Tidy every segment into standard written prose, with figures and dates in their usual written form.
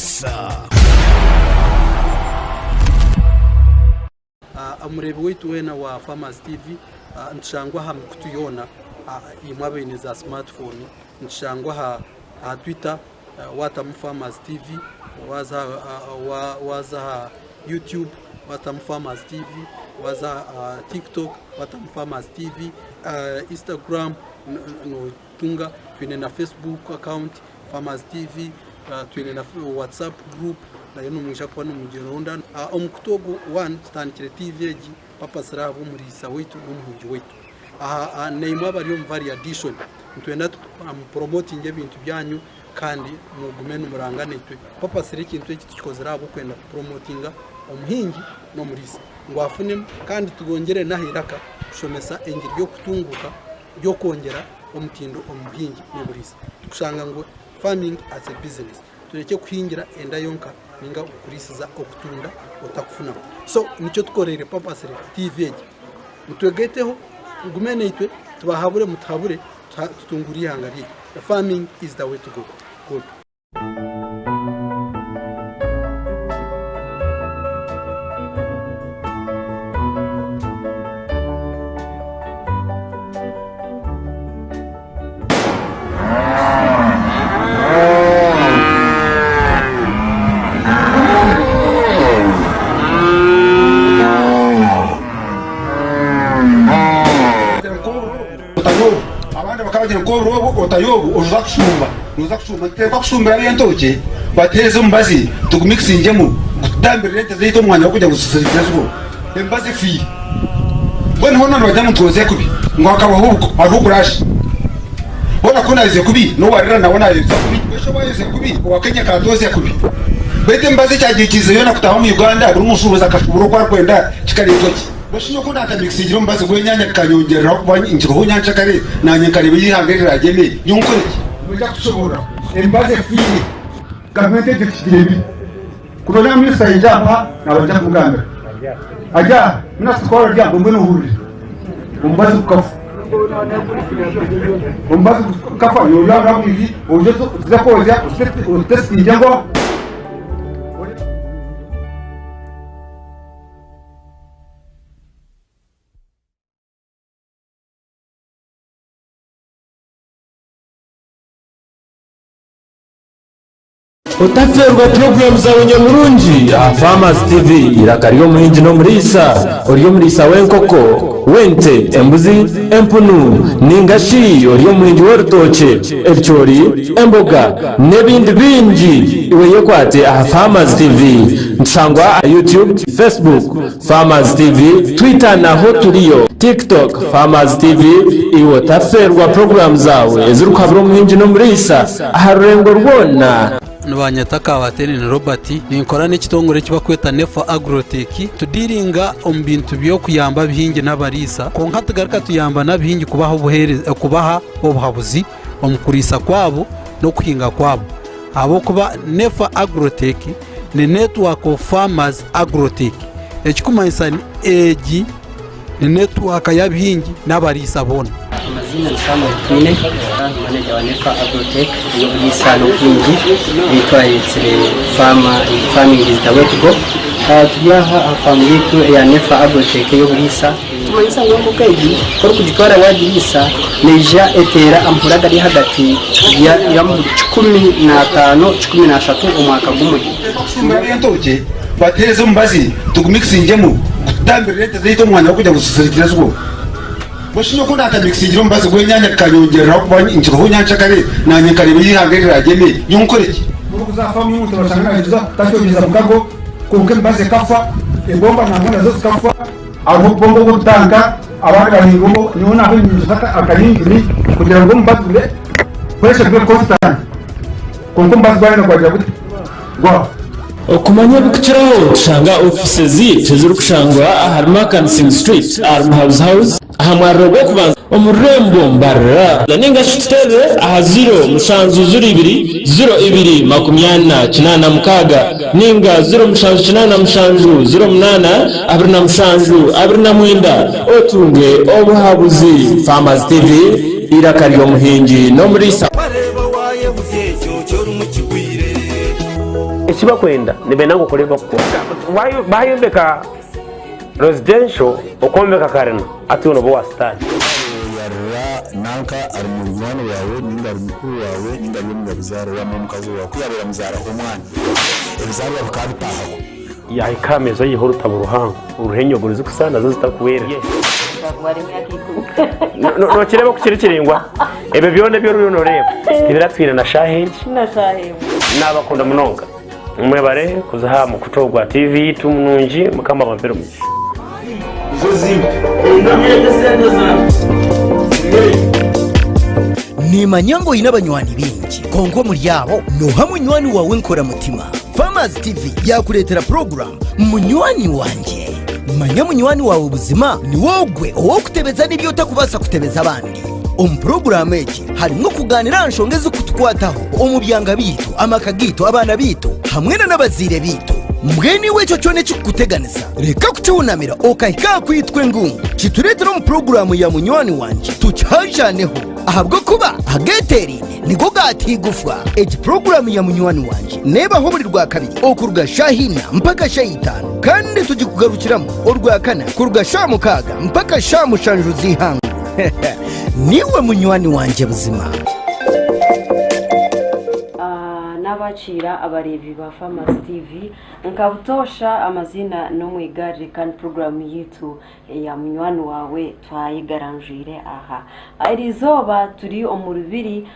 N'omuriisa. Omureebi waitu weena wa Farmers TV, nitushangwa aha mikutu yoona, imwe abaine za smart phone, nitushangwa aha Twitter waatamu Farmers TV, waaza aha YouTube waatamu Farmers TV, waaza aha TikTok waatamu Farmers TV, Instagram nootunga, twine na Facebook account Farmers TV, twine na WhatsApp group nayo nimwija kuba nimugironda. Omukutu ogu one tutandikire TV egi purposely ahabw'omuriisa waitu n'omuhingi waitu. Naimwe abari omu value addition nitwenda mupromotinge ebintu byanyu kandi mugume nimuranga naitwe. Purposely ekintu eki tukikozire ahabw'okwenda kupromotinga omuhingi n'omuriisa ngu afunemu kandi twongyere n'aha iraka kushomesa engiri y'okutunguuka y'okwongyera omutindo omu buhingi n'oburiisa. Tukushanga ngu farming as a business turekye kuhingira enda yonka ninga okuriisiza okutunda otakufunamu. So nikyo tukoreire purposely TV egi. Mutwegaiteho mugume naitwe tubahabure mutuhabure tutungure eihanga ryaitu. Farming is the way to go. Good. Abandi bakaba bagira ngu oburo obu otayo obu oza kushumba noza kushumba nituteekwa kushumbira ab'entookye batuheereze omubazi tugumixingyemu ngu tutambirire ente zaitu omu mwanya gw'okugira ngu zizigezweho emibazi efiire. Mbwenu hoona nibagira ngu nitwozya kubi ngu hakabaho obuko hariho burashi. Hoona ku naayozya kubi n'owarira nawe naayozya kubi. Mbwenu shi owaayozya kubi owa Kenya akaatwozya kubi? Beitu emibazi ekyagiikirize yoona kutaaha omu Uganda buri mushuubuzi akashuubura oku arikwenda kikareetwa ki? Mbwenu nyowe ku naatamikisingire omubazi gw'enyaanya bikanyongyereraho kuba nkiriho nyankyakare, naanye nkareeba ei eihanga riragyeme, nyowe nkore ki? Noija kushoboorora emibazi efiire, gavumenti egyo ekigireebire. Ku noona minisita yaija aha naaba naija kumugambira. Ari aha, minisita ku ari aha ngu mbwenu ohurire, omubazi gukafa. Omubazi gukafa, noorya aha bwigi, oije tuze kwozya, otutesitingye ngu aha. Otafeerwa puroguraamu zaawe nyamurungi aha Farmers TV, eiraka ry'omuhingi n'omuriisa. Ori omuriisa w'enkoko, w'ente, embuzi, empunu, nainga shi ori omuhingi w'orutookye, ebicoori, emboga, n'ebindi bingi, iwe yekwate aha Farmers TV. Nitushangwa aha YouTube, Facebook, Farmers TV, Twitter naho turiyo, TikTok, Farmers TV, iwe otafeerwa puroguraamu zaawe ezirikuhabura omuhingi n'omuriisa aha rurengo rwona. Nibanyeta Kabatenene Robert, ninkora n'ekitongore eki barikweta Nefa Agrotech. Tudiiringa omu bintu by'okuyamba abahingi n'abariisa kwonka tugaruka tuyamba n'abahingi kubaha obuhabuzi omu kuriisa kwabo n'okuhinga kwabo ahabw'okuba Nefa Agrotech ni network of farmers agrotech ekikumanyisa egi ni network y'abahingi n'abariisa boona. Amaziina ni Samuel Twine, ndi maneja wa Nefa Agrotech ey'oburiisa n'obuhingi ei twayetsire Farming is the way to go. Turi aha aha faamu yaitu eya Nefa Agrotech ey'oburiisa. Nikimanyisa ngu enkoko egi ku orikugitwara waagiriisa neija eteera amahuri agari ahagati y'amahuri 15, 13 omwaka gumwe. Kushumbura ab'entookye batuheereze omubazi tugumixingyemu ngu tutambirire ente zaitu omu mwanya gw'okugira ngu zizigezweho. Mbwenu shi nyowe ku naatamixingire omubazi gw'enyaanya bikanyongyereraho kuba nkiriho nyankyakare naanye nkareeba ei eihanga riragyeme, nyowe nkore ki? Orikuza aha faamu y'omuntu orashanga naagiguza takyongyeza mukago kwonka emibazi ekafa, ebomba nangwa nazo zikafa. Hariho obubomba obw'okutanka abandi bahinga omu nyowe naaha enyingi akayingini kugira ngu omubazi gube pressure gube constant kwonka omubazi gwayenda gwagira guta gwafa. Okumanya ebikukiraho tushanga ofiisi zaitu ezirikushangwa ahari Markansing Street ahari Muhabuzi House aha mwariro gw'okubanza omu rurembo Mbarara ninga shi tuteerere aha ziro mushanju ziro ibiri ziro ibiri makumyana kinaana mukaaga ninga ziro mushanju kinaana mushanju ziro munaana 27 29 otunge obuhabuzi. Farmers TV, eiraka ry'omuhingi n'omuriisa. Wareeba wayebuza ekyo kyorimu kigwire. Eki bakwenda nibenda ngu okore ebi bakukunda. Bayombeka residential okwombeka karina hati iwe nooba owa sitaani. Yarira nanka ari munywani waawe ninga ari mukuru waawe ninga ari omunyabuzaare wamwe omukazi waawe ku yaabaire amuzaaraho omwana ebizaarwa bikaba bitaahaho. Yaahika aha meeza aiha orutabo ruhango ruriho enyogoro zikusa nazo zitakuhwera. Nookireeba oku kiri kiraingwa? Ebyo byona ebi oriyo nooreeba tibiratwire na shaaha egi. Naabakunda munonga. Mwebare kuza aha mukutu ogwa TV yaitu nungi. Mukama abampere omugisha. Nimanya ngu oine abanywani baingi, kwonka omuri abo nooha munywani waawe enkoramutima? Farmers TV yaakureetera puroguraamu Munywani Wangye. Manya munywani waawe buzima niwe ogwe ow'okutebeza n'ebi otakubaasa kutebeza abandi. Omu puroguraamu egi harimu okugaaniira aha nshonga ezirikutukwataho omu byanga byaitu, amaka gaitu, abaana baitu hamwe na n'abazaire baitu. Mbwenu iwe ekyo kyona ekirikukuteganisa reka kukihunamira okahika aha kwitwa engungu. Kitureetere omu puroguraamu ya Munywani Wangye tukihajaneho ahabw'okuba ageeteeraine nigo gaata eigufwa. Egi puroguraamu ya Munywani Wangye neebaho buri Rwakabiri okuruga shaaha ina mpaka shaaha itaano kandi tugikugarukiramu Orwakana kuruga shaaha mukaaga mpaka shaaha mushanju z'eihangwe. Niiwe munywani wangye buzima. N'abakiira abareebi ba Farmers TV nka butoosha amaziina n'omwigarire kandi puroguraamu yaitu eya munywani waawe twayegaranjwire aha. Eri izooba turi omu rubiri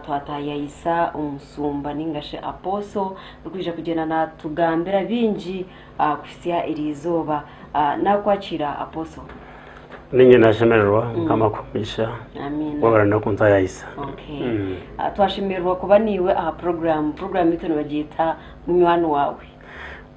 twatayayisa omusumba ninga shi apostle orikwija kugyenda natugambira bingi kuhitsya eri izooba. Nakwakiira apostle. Ninye nashemererwa Mukama akuhe omugisha Amiina. wabara nokuntayayisa. Okay. Twashemererwa kuba naiwe aha puroguraamu. Puroguraamu yaitu nibagyeta munywani waawe.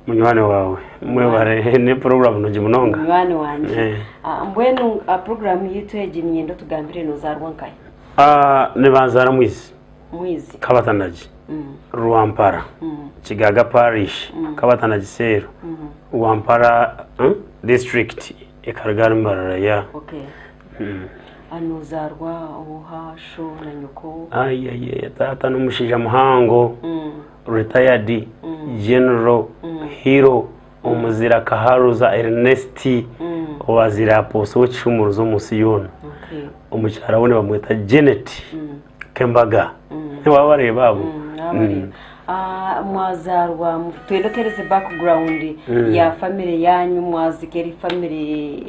Munywani waawe mwebare ni puroguraamu nungi munonga. Munywani wangye. Eh. Ah, mbwenu ah, puroguraamu yaitu egi niinyenda otugambire noozaarwa nkahi? Ah, nibanzaara Mwizi, Mwizi. Kabatanagi, Rwampara, Kigaga Parish, Kabatanagi Cell, Rwampara District, ekaruga ahari Mbarara ya. Okay. Ah, noozaarwa oha sho na nyoko? Ayayaya taata n'omushaija muhango. Retired General Hero Omuzira Kaharuza Ernest owazaire Apostle w'ekishumuruzo omu nsi yoona. Omukyara we nibamweta Janet Kembaga. Wabareeba abo? Ah, mwazaarwa twende otuheereze background ya family yanyu mwazika eri family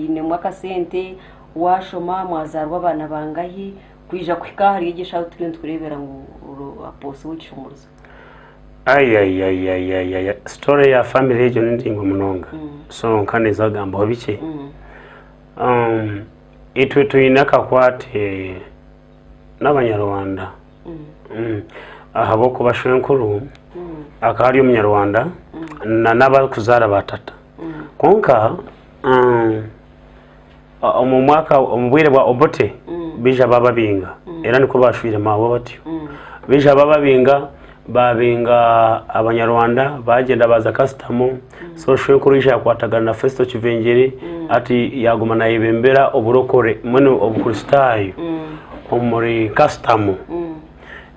einemu akasente washoma mwazaarwa abaana bangahi Kwija kuhika ahari egyo eshaaha turiyo nitukureebera ngu ori apoosi w'ekishumuruzo. Ayayayayaya story ya family egyo ni ndaingwa munonga so nka ninza kugambaho bikye. Itwe twine akakwate n'abanyarwanda ahabw'okuba shwenkuru akaba ari omunyarwanda na n'abarikuzaara ba tata kwonka Omu mwaka omu bwire bwa Obote baija bababinga era nikwo bashwire maawe batyo. Baija bababinga babinga abanyarwanda bagyenda baza kasitamo so shwenkuru yaija yakwatagana na Festo Kivengere hati yaguma nayebembera oburokore mbwenu obukristaayo omuri kasitamo.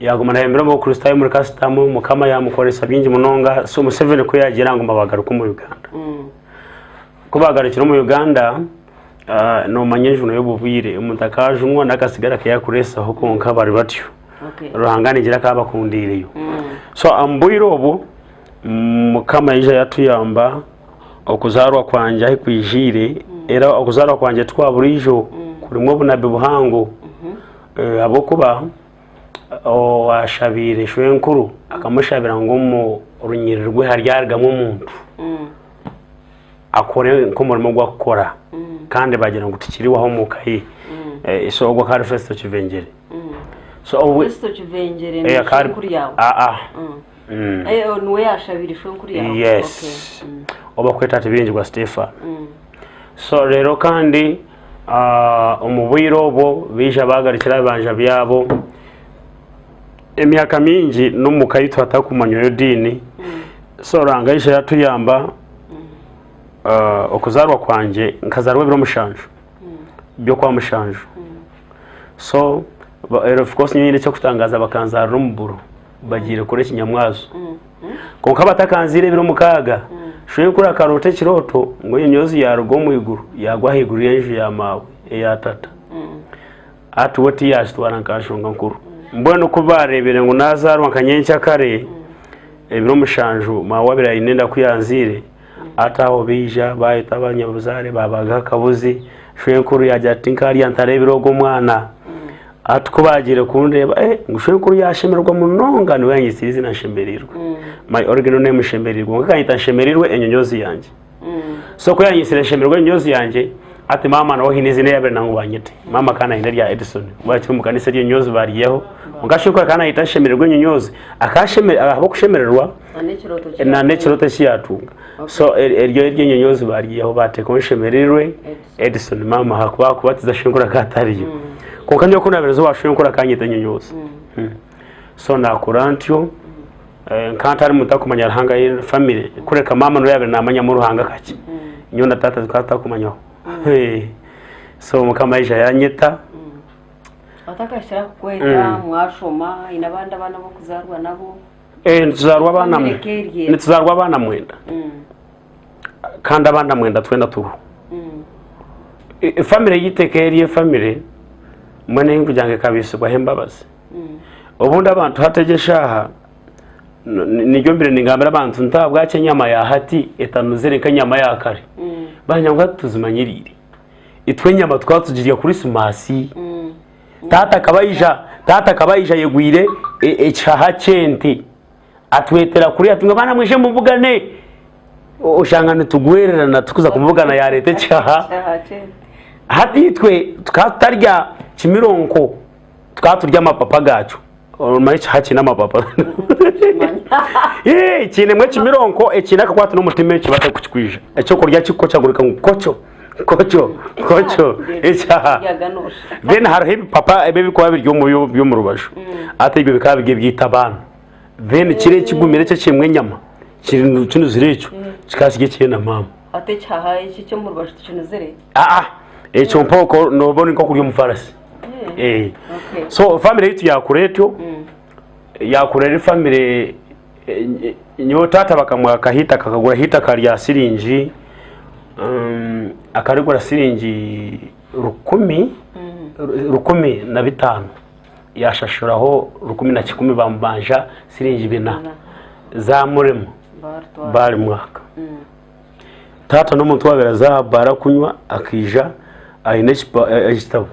Yaguma nayebembera obukristaayo omuri kasitamo mukama yamukoresa bingi munonga so Museveni ku yagira ngu bagaruke omu Uganda. Ku baagarukire omu Uganda, noomanya enjuno y'obubwire, omuntu akaajunwa n'akasigara aku yaakureesaho kwonka bari batyo. Ruhanga niigira aku abakundiireyo. So omu bwire obwo, Mukama yaija yaatuyamba, okuzaarwa kwangye ahi kwijiire, era okuzaarwa kwangye ti kwa buriijo, kurimu obunabi buhango ahabw'okuba Owaashabiire shwenkuru akamushabira ngu omu runyiriri rwe haryarugamu omuntu akore nk'omurimo ogu arikukora kandi baagira ngu tikiriho omu ka ye. So ogwo akaba ari Festo Kivengyere. So obwe Festo Kivengyere Eh, ni akaba ari- shwenkuru yaawe? Ah, ah. Eh, oh, niwe yaashabiire shwenkuru yaawe? Yes. Okay. Oba kweta ati Biringirwa Stefano. So reero kandi omu bwire obwo baija baagarukira ebibanja byabo. Emyaka mingi n'omu ka yaitu hatarikumanywayo diini. So Ruhanga yaija yatuyamba okuzaarwa kwangye nkazaarwa ebiro mushanju by'okwa mushanju. So of course nyowe nyine eky'okutangaaza bakanzaarira omu buro bagiire kukora ekinyamwazo. Kwonka batakanziire ebiro mukaaga, shwenkuru akaroota ekirooto ngu enyonyoozi yaaruga omu iguru yaagwa ahaiguru y'enju ya maawe eya tata. Hati we tiyaakitwara nka nshonga nkuru. Mbwenu ku baareebire ngu naazaarwa nka nyenkyakare, ebiro mushanju maawe abaire aine enda ku yanzaire, hati aho baija baayeta abanyabuzaare baabaaga akabuzi, shwenkuru yaagira ati tinkaarya ntareebire ogu omwana. Hati ku baagiire kundeeba, eh, ngu shwenkuru yaashemererwa munonga niwe yaanyetsire eiziina Nshemereirwe. My original name Nshemereirwe, kwonka akanyeta Nshemereirwe enyonyoozi yangye. So ku yanyitsire nshemererwa enyonyoozi yangye, hati maama nawe haine eiziina eryabaire nangwa banyete. Maama akaba nayenda erya Edison kuba akiri omu kanisa ery'enyonyoozi baaryihaho. Kwonka shwenkuru akaba nayeta nshemererwa enyonyoozi, ahabw'okushemererwa na n'ekirooto eki yaatunga. So eryo ery'enyonyoozi baaryihaho baateekaho nshemereirwe Edison maama ahakuba kubatiza shwenkuru akaba atariyo. Kwonka nyowe ku naabaire nza owa shwenkuru akanyeta enyonyoozi. So naakura ntyo. Nkaba ntari muntu arikumanya Ruhanga family kureka maama niwe yaabaire naamanyamu Ruhanga kakye nyowe na taata tukaba tutakumanyaho so mukama yaija yanyeta. Otakahikire aha kukweta mwashoma haine abandi abaana ab'okuzaarwa nabo? Nituzaarwa abaana nituzaarwa abaana mwenda kandi abaana mwenda twena turiho. Family yaitu eka eri efamily mbwenu ei ndikugira ngu ekabaisibwaho embabazi. Obundi abantu hati egi eshaaha niryo mbaire ningambira abantu nti ahabwaki enyama ya hati etanuzire nk'enyama ya kare? Banyanga ngu hati tuzimanyiriire. Itwe enyama tukaba tugirya kurisimaasi, taata akaba aija taata akaba aija ayegwire ekihaha ky'ente atwetera kuriya ati ngu abaana mwije mubugane, oshanga nitugwererana turikuza kumubugana yareeta ekihaha. Hati itwe tukaba tutarya kimironko. Tukaba turya amapapa gaakyo. Omanye ekiha kiine amapapa. Ii, Kiinemu ekimironko ekiine akakwate n'omutima eki batakukikwija. Ekyokurya kikukocagurika ngu koco, koco, koco. Ekihaha. Then hariho ebipapa ebi ebirikuba biri omu byo- by'omu rubaju. Hati ebyo bikaba biri ebyita abaana. Then kiri ekigumire ekyo ekirimu enyama kiri kinuzire ekyo kikaba kiri eky'ena maama. Hati ekihaha eki eky'omu rubaju tikinuzire? Aa, ekyo mpaho nooba ori nk'okurya omufarasi. Eh. Okay. So family yaitu yakura etyo yakura eri family eh, nyowe taata bakamuha akahiitaka akagura hiitaka rya siringi um, akarigura siringi rukumi 1500 yashashuraho 1100 bamubanja siringi bina zamurema Baritwara. bari mwaka Taata n'omuntu owaabaire aza aha baara kunywa akaija aine ekitabo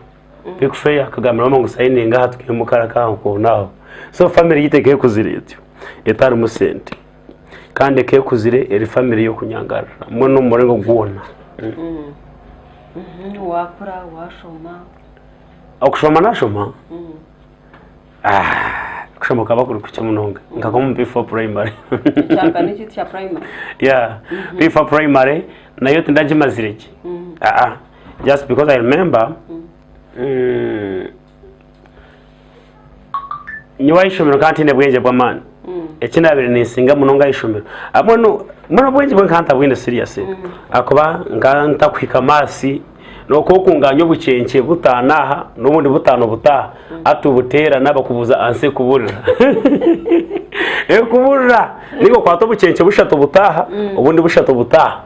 Big Fair akagambira maama ngu sayininga aha twihemu kara akaha aho. So family yaitu ekaba ekuzire etyo etarimu sente kandi ekaba ekuzire eri family y'okunyangarira mbwenu omu muringo gwona. Waakura waashoma. Okushoma naashoma. Kushoma kukaba kuri kukye munonga nkagwa omu P4 primary. Ekyaka n'ekyaitu kya primary. Yeah, P4 primary nayo tindagimazire gye. Ah, just because I remember nyowe aha ishomero nkaba ntaine bwengye bw'amaani. Eki naabaire ninsinga munonga aha ishomero, mbwenu mbwenu obwengye bwe nkaba ntabwine serious ahakuba nkaba ntakuhika maths N'okwokunganya obucenkye butaano aha n'obundi butaano butaaha hati obuteerana bakubuuza ansa ekuburira. Ekuburira! Ninga okwata obucenkye bushatu butaaha obundi bushatu butaaha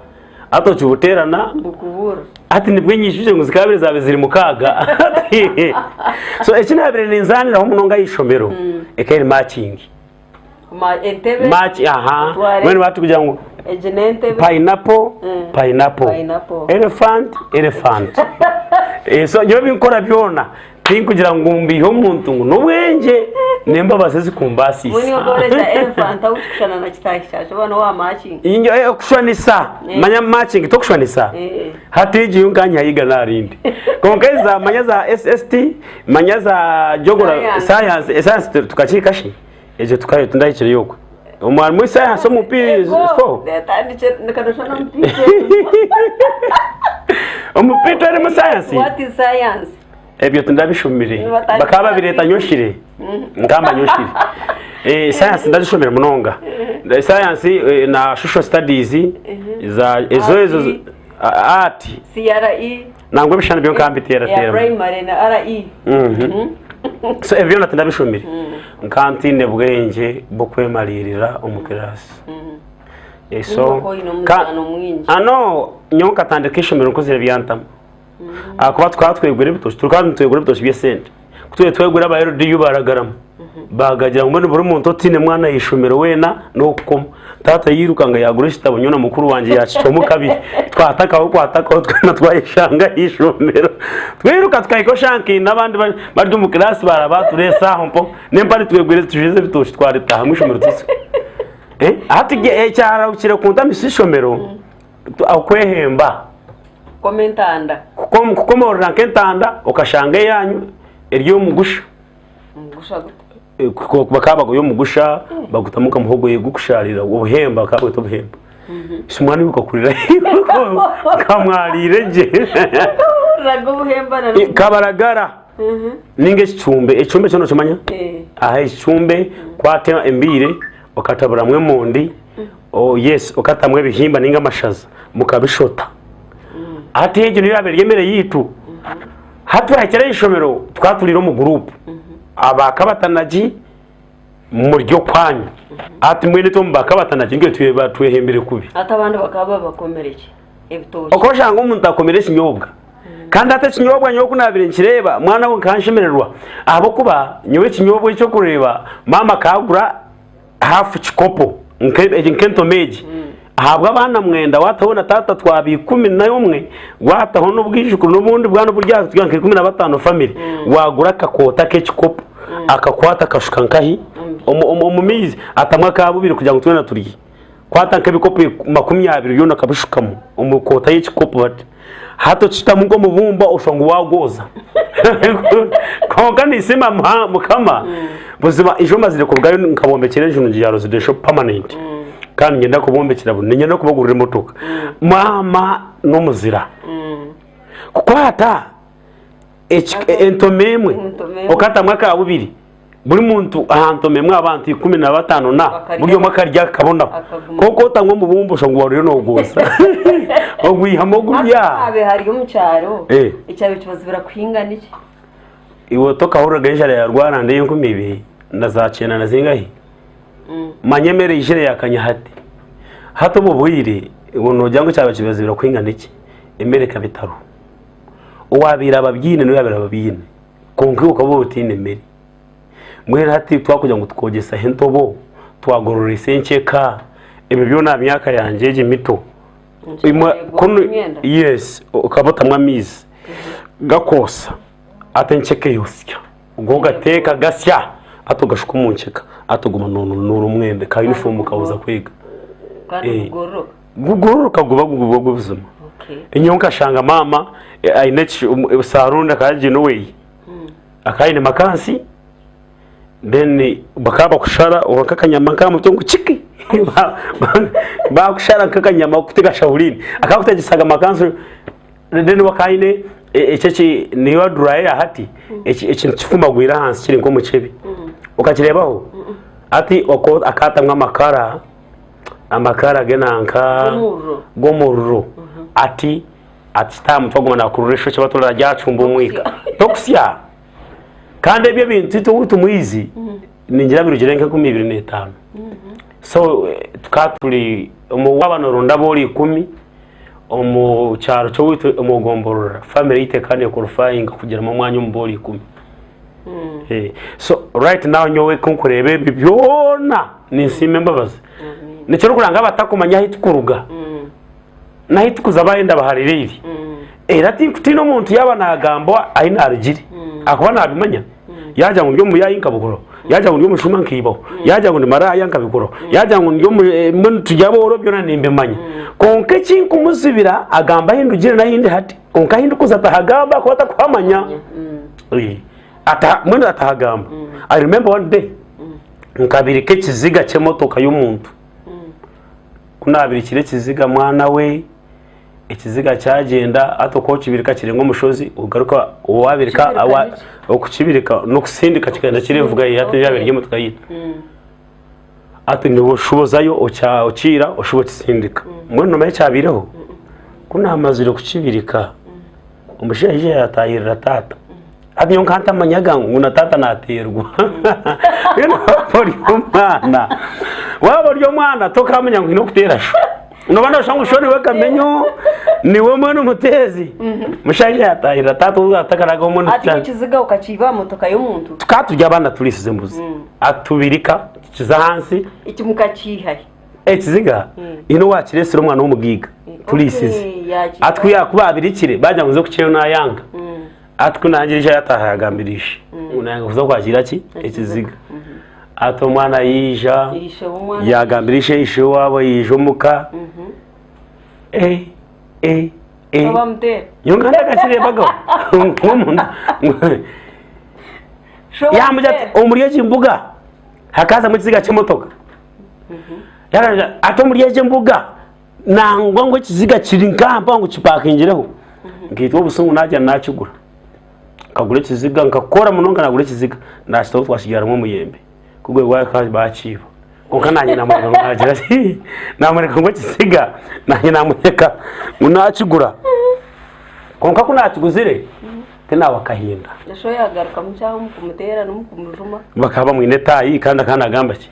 hati okibuteerana Bukubura. hati nibwo enyijukye ngu zikaba zaabaire ziri mukaaga. So eki naabaire ninzaaniraho munonga aha ishomero ekaba eri maakingi. Ma entebe. Maaki aha Otware. mbwenu baatugira ngu Egi n'entebe. Pineapple, pineapple, Pineapple. elephant, elephant. Eh, so nyowe ebinkukora byona tinkugira ngu mbihe omuntu ngu n'obwengye n'embabazi Mbwenu ezikumbaasisa. okooreka elephant ahu kikushana na kitaahi kyakyo oba n'owa matching. Inyo, eh, okushwanisa Eh. manya matching tokushwanisa Eh. hati egi yo nkanyihayiga narindi konka eza manya za SST manya za geography Science. science eh, science tukakihika shi Egyo tukayo tindahikireyo okwe. Omwarimu we science omu P4. Omu P2 erimu science. What is science? Ebyo tindabishomire. Bakaba babireeta nyoshire. Nkamba nyoshire. Eh, science ndagishomire munonga. Science eh, na social studies za ezo ezo art. CRE. Nangwa ebishushani byo nkambiteera Ya teera. primary na RE. Mhm. So ebyo byona tindabishomire. Nkaba ntaine bwengye bw'okwemariirira omu kiraasi. Eh, so Ninga oine omuzaano mwingi. Ah, no, nyowe nkatandika eishomero nkuzire byantama. Ahakuba tukaba twegura ebitookye, tukaba nitwegura ebitookye by'esente. Ku twaba twegura aba LDU baragarama. Bagagira ngu mbwenu buri muntu otaine mwana aha ishomero weena n'okukoma. Taata yairuka nga yaagura ekitabo nyowe na mukuru wangye yaakicwamu kabiri. Twatakaho kwatakaho twena twayeshanga aha ishomero. Twairuka tukahika oshanga nkaine abandi bari bari omu kiraasi baara aho mpo n'empare twegwire tujwize ebitookye twaritaahamu ishomero tutsya. Eh, hati ekyarahukire kuntamisa ishomero okwehemba. Kukoma entanda. Kukomorora nk'entanda okashanga eyaanyu eri omugusha. Omugusha guta? Eh, bakaba bagoya omugusha bagutamu nka muhogo gukusharira obuhemba bakaba bagweta obuhemba. Si mwana iwe okakurira kamwarire gye. Huriraga obuhemba na Eh, Kabaragara ninga ekicumbe, ekicumbe kyo nokimanya? Eh. Aha ekicumbe kwata embiire okataburamu emondi Oh yes okatamu ebihimba ninga amashaza mukabishota. Hati egyo niyo yabaire eri emere yaitu. Hati twahikire aha ishomero tukaba turiire omu gurupu. Aba Kabatanagi muri okwanyu. Hati mbwenu itwe omu ba Kabatanagi nitwe tweba twehembire kubi. Hati abandi bakaba babakomire ki? Ebitookye. Okoshanga omuntu akomire ekinyobwa. Kandi hati ekinyobwa nyowe ku naabaire nkireeba mwana we nkanshemererwa ahabw'okuba nyowe ekinyobwa eki okureeba maama akagura hafu kikopo nk'entomi egi ahabw'abaana mwenda waataho na taata twaba 11 waataho n'obwijukuru n'obundi bwana oburi aha turi nka 15 family waagura akakoota k'ekikopo akakwata akashuka nkahi omu maizi atamu aka bubiri kugira ngu twena turye kwata nk'ebikopo 20 byona akabishukamu omu koota y'ekikopo bati hati okitamu nk'omubumba oshusha ngu waagwoza kwonka ninsiima mukama buzima ijo mazire kurugayo nkabombekyera enju nungi ya residential permanent kandi niinyenda kubombekyera buri niinyenda n'okubagurira emotoka maama n'omuzira kukwata entomi emwe okatamu aka bubiri Buri muntu aha ntomi emwe abantu 15 na buri omwe akarya akabonaho. Kwonka otanywa omubumba oshusha ngu wariyo nogwosa. Ogwihamu ogurya. Hati hari omu kyaro Eh. ekyaro kibazibira kuhinga niki? Iwe tokahuriraga enjara ya Rwaranda ey'enkumi ibiri na za kyenda na zingahi? Manya emere eijire yakanya hati. Hati obu bwire iwe nogira ngu ekyaro kibazibira kuhinga niki? Emere ekaba etariho. Owabaire ababyine niwe yabaire ababyine. Kwonka iwe okaba otaine mere. Mbwenu hati twakugira ngu tukogyesaho entobo, twagororesa enkyeka, ebyo byona aha myaka yangye egi mito. Imwe kunu yes, okaba otamu amaizi gakoosa hati enkyeka eyosya. Obwo ogateeka gasya hati ogashuka omu nkyeka hati oguma nonuura omwenda ka yunifoomu kahuza kwega. Kandi gugororoka. Gugororoka guba guba buzima. Nyowe nkashanga maama aine saruuni akaba agiine oweye. Akaba aine makansi then bakaba bakushara oba nk'akanyama nk'aha mutwe ngu kiki bakushara nk'akanyama kutega shahuriini. Akaba akutegyesa makansi then we akaba aine eki eki niyo duraya ya hati ekintu kifumagwire ahansi kiri nk'omukyebe. Okakireebaho? Hati akatamu amakara. Amakara g'enanka g'omuriro ati ati aha mutwe aguma nakurura eishokye baturira ryacumba omwika tokusya kandi ebyo ebintu itwe obu tumwizi ningira birugire nk'enkumi ibiri n'etaano so tukaba turi omu waaba noronda abooro ikumi omu kyaro ky'owaitu omu gomborora famire yaitu ekaba neekorifayinga kugiramu omwanya omu booro ikumi. So right now nyowe ku nkureeba ebi byona ninsiima embabazi. Nikyo orikuranga abatakumanya ahu tukuruga n'ahu tukuza bayenda baharire Era tinkutiina omuntu yaaba naagamba ahu naarugire ahakuba naabimanya. Yaagira ngu ndi omuyaayi nkabikora, yaagira ngu ndi omushuma nkaibaho, yaagira ngu ndi maraaya nkabikora, yaagira ngu ndi omu mbwenu turi abooro byona nimbimanya. Kwonka ekinkumuzibira agamba ahu ndugire n'ahu ndi hati. Kwonka ahu ndikuza tahagamba ahakuba takuhamanya. Ata mbwenu atahagamba. I remember one day nkabirika ekiziga ky'emotoka y'omuntu. Ku naabirikire ekiziga mwana we, ekiziga kyagyenda hati oku okibirika kiri nk'omushozi ogaruka waabirika Kibirika wa- niki? okukibirika n'okusindika kikagenda kirevuga hati yaaba eri emotoka yaitu. Hati niiwe oshuba ozayo okya- okiira oshuba okisindika. Mbwenu noomanya ekyabaireho? Ku naamazire kukibirika, omushaija yaija yaatahirira taata. Hati nyowe nkaba ntamanyaga ngu na taata naateerwa. Mbwenu waaba ori omwana, waaba ori omwana tokamanya ngu haine okuteera sho. Nooba nooshusha ngu sho niwe kamenyo, niwe mbwenu omuteezi. Mushaija yaatahirira taata ou atakaraga omwe Ati ekiziga okakiiba aha motoka y'omuntu. Tukaba turi abaana turiisize embuzi. Atubirika tukiza ahansi. Eki mukakiiha hi? Ekiziga haine owaakireetsire omwana w'omugaiga turiisize. Ati ku yaakuba abirikire baagira ngu nze kukyeyo naayanga. Ati ku nangire ija yataaha yagambira ishe ngu nayanga kuza kwakiira ki ekiziga. Ati omwana yaija yagambira ishe, ishe waabo yaija omuka. Eh, eh, eh. Nyowe nkaba ntakakireebagaho nk'omuntu. Yaamugira ati omuri egi mbuga hakazamu ekiziga ky'emotoka. Yaragira ati omuri egi embuga nangwa ngu ekiziga kiri nkaha mpaho ngu kipakingireho. Nkaitwa obusungu nagyenda nakigura. Nkagura ekiziga nkakora munonga nagura ekiziga nakitaho twakibyaramu omuyembe. Ku gwe gwahika bakiiba. Kwonka nanye namwereka ngu nagira ki namwereka ngu ekiziga nanye namwereka ngu nakigura. Kwonka ku nakiguzire tinaaba kahinda. Osho yagarukamu ki aho omu kumuteera n'omu kumujuma? Bakaba bamwine etaayi kandi akaba nagamba ki?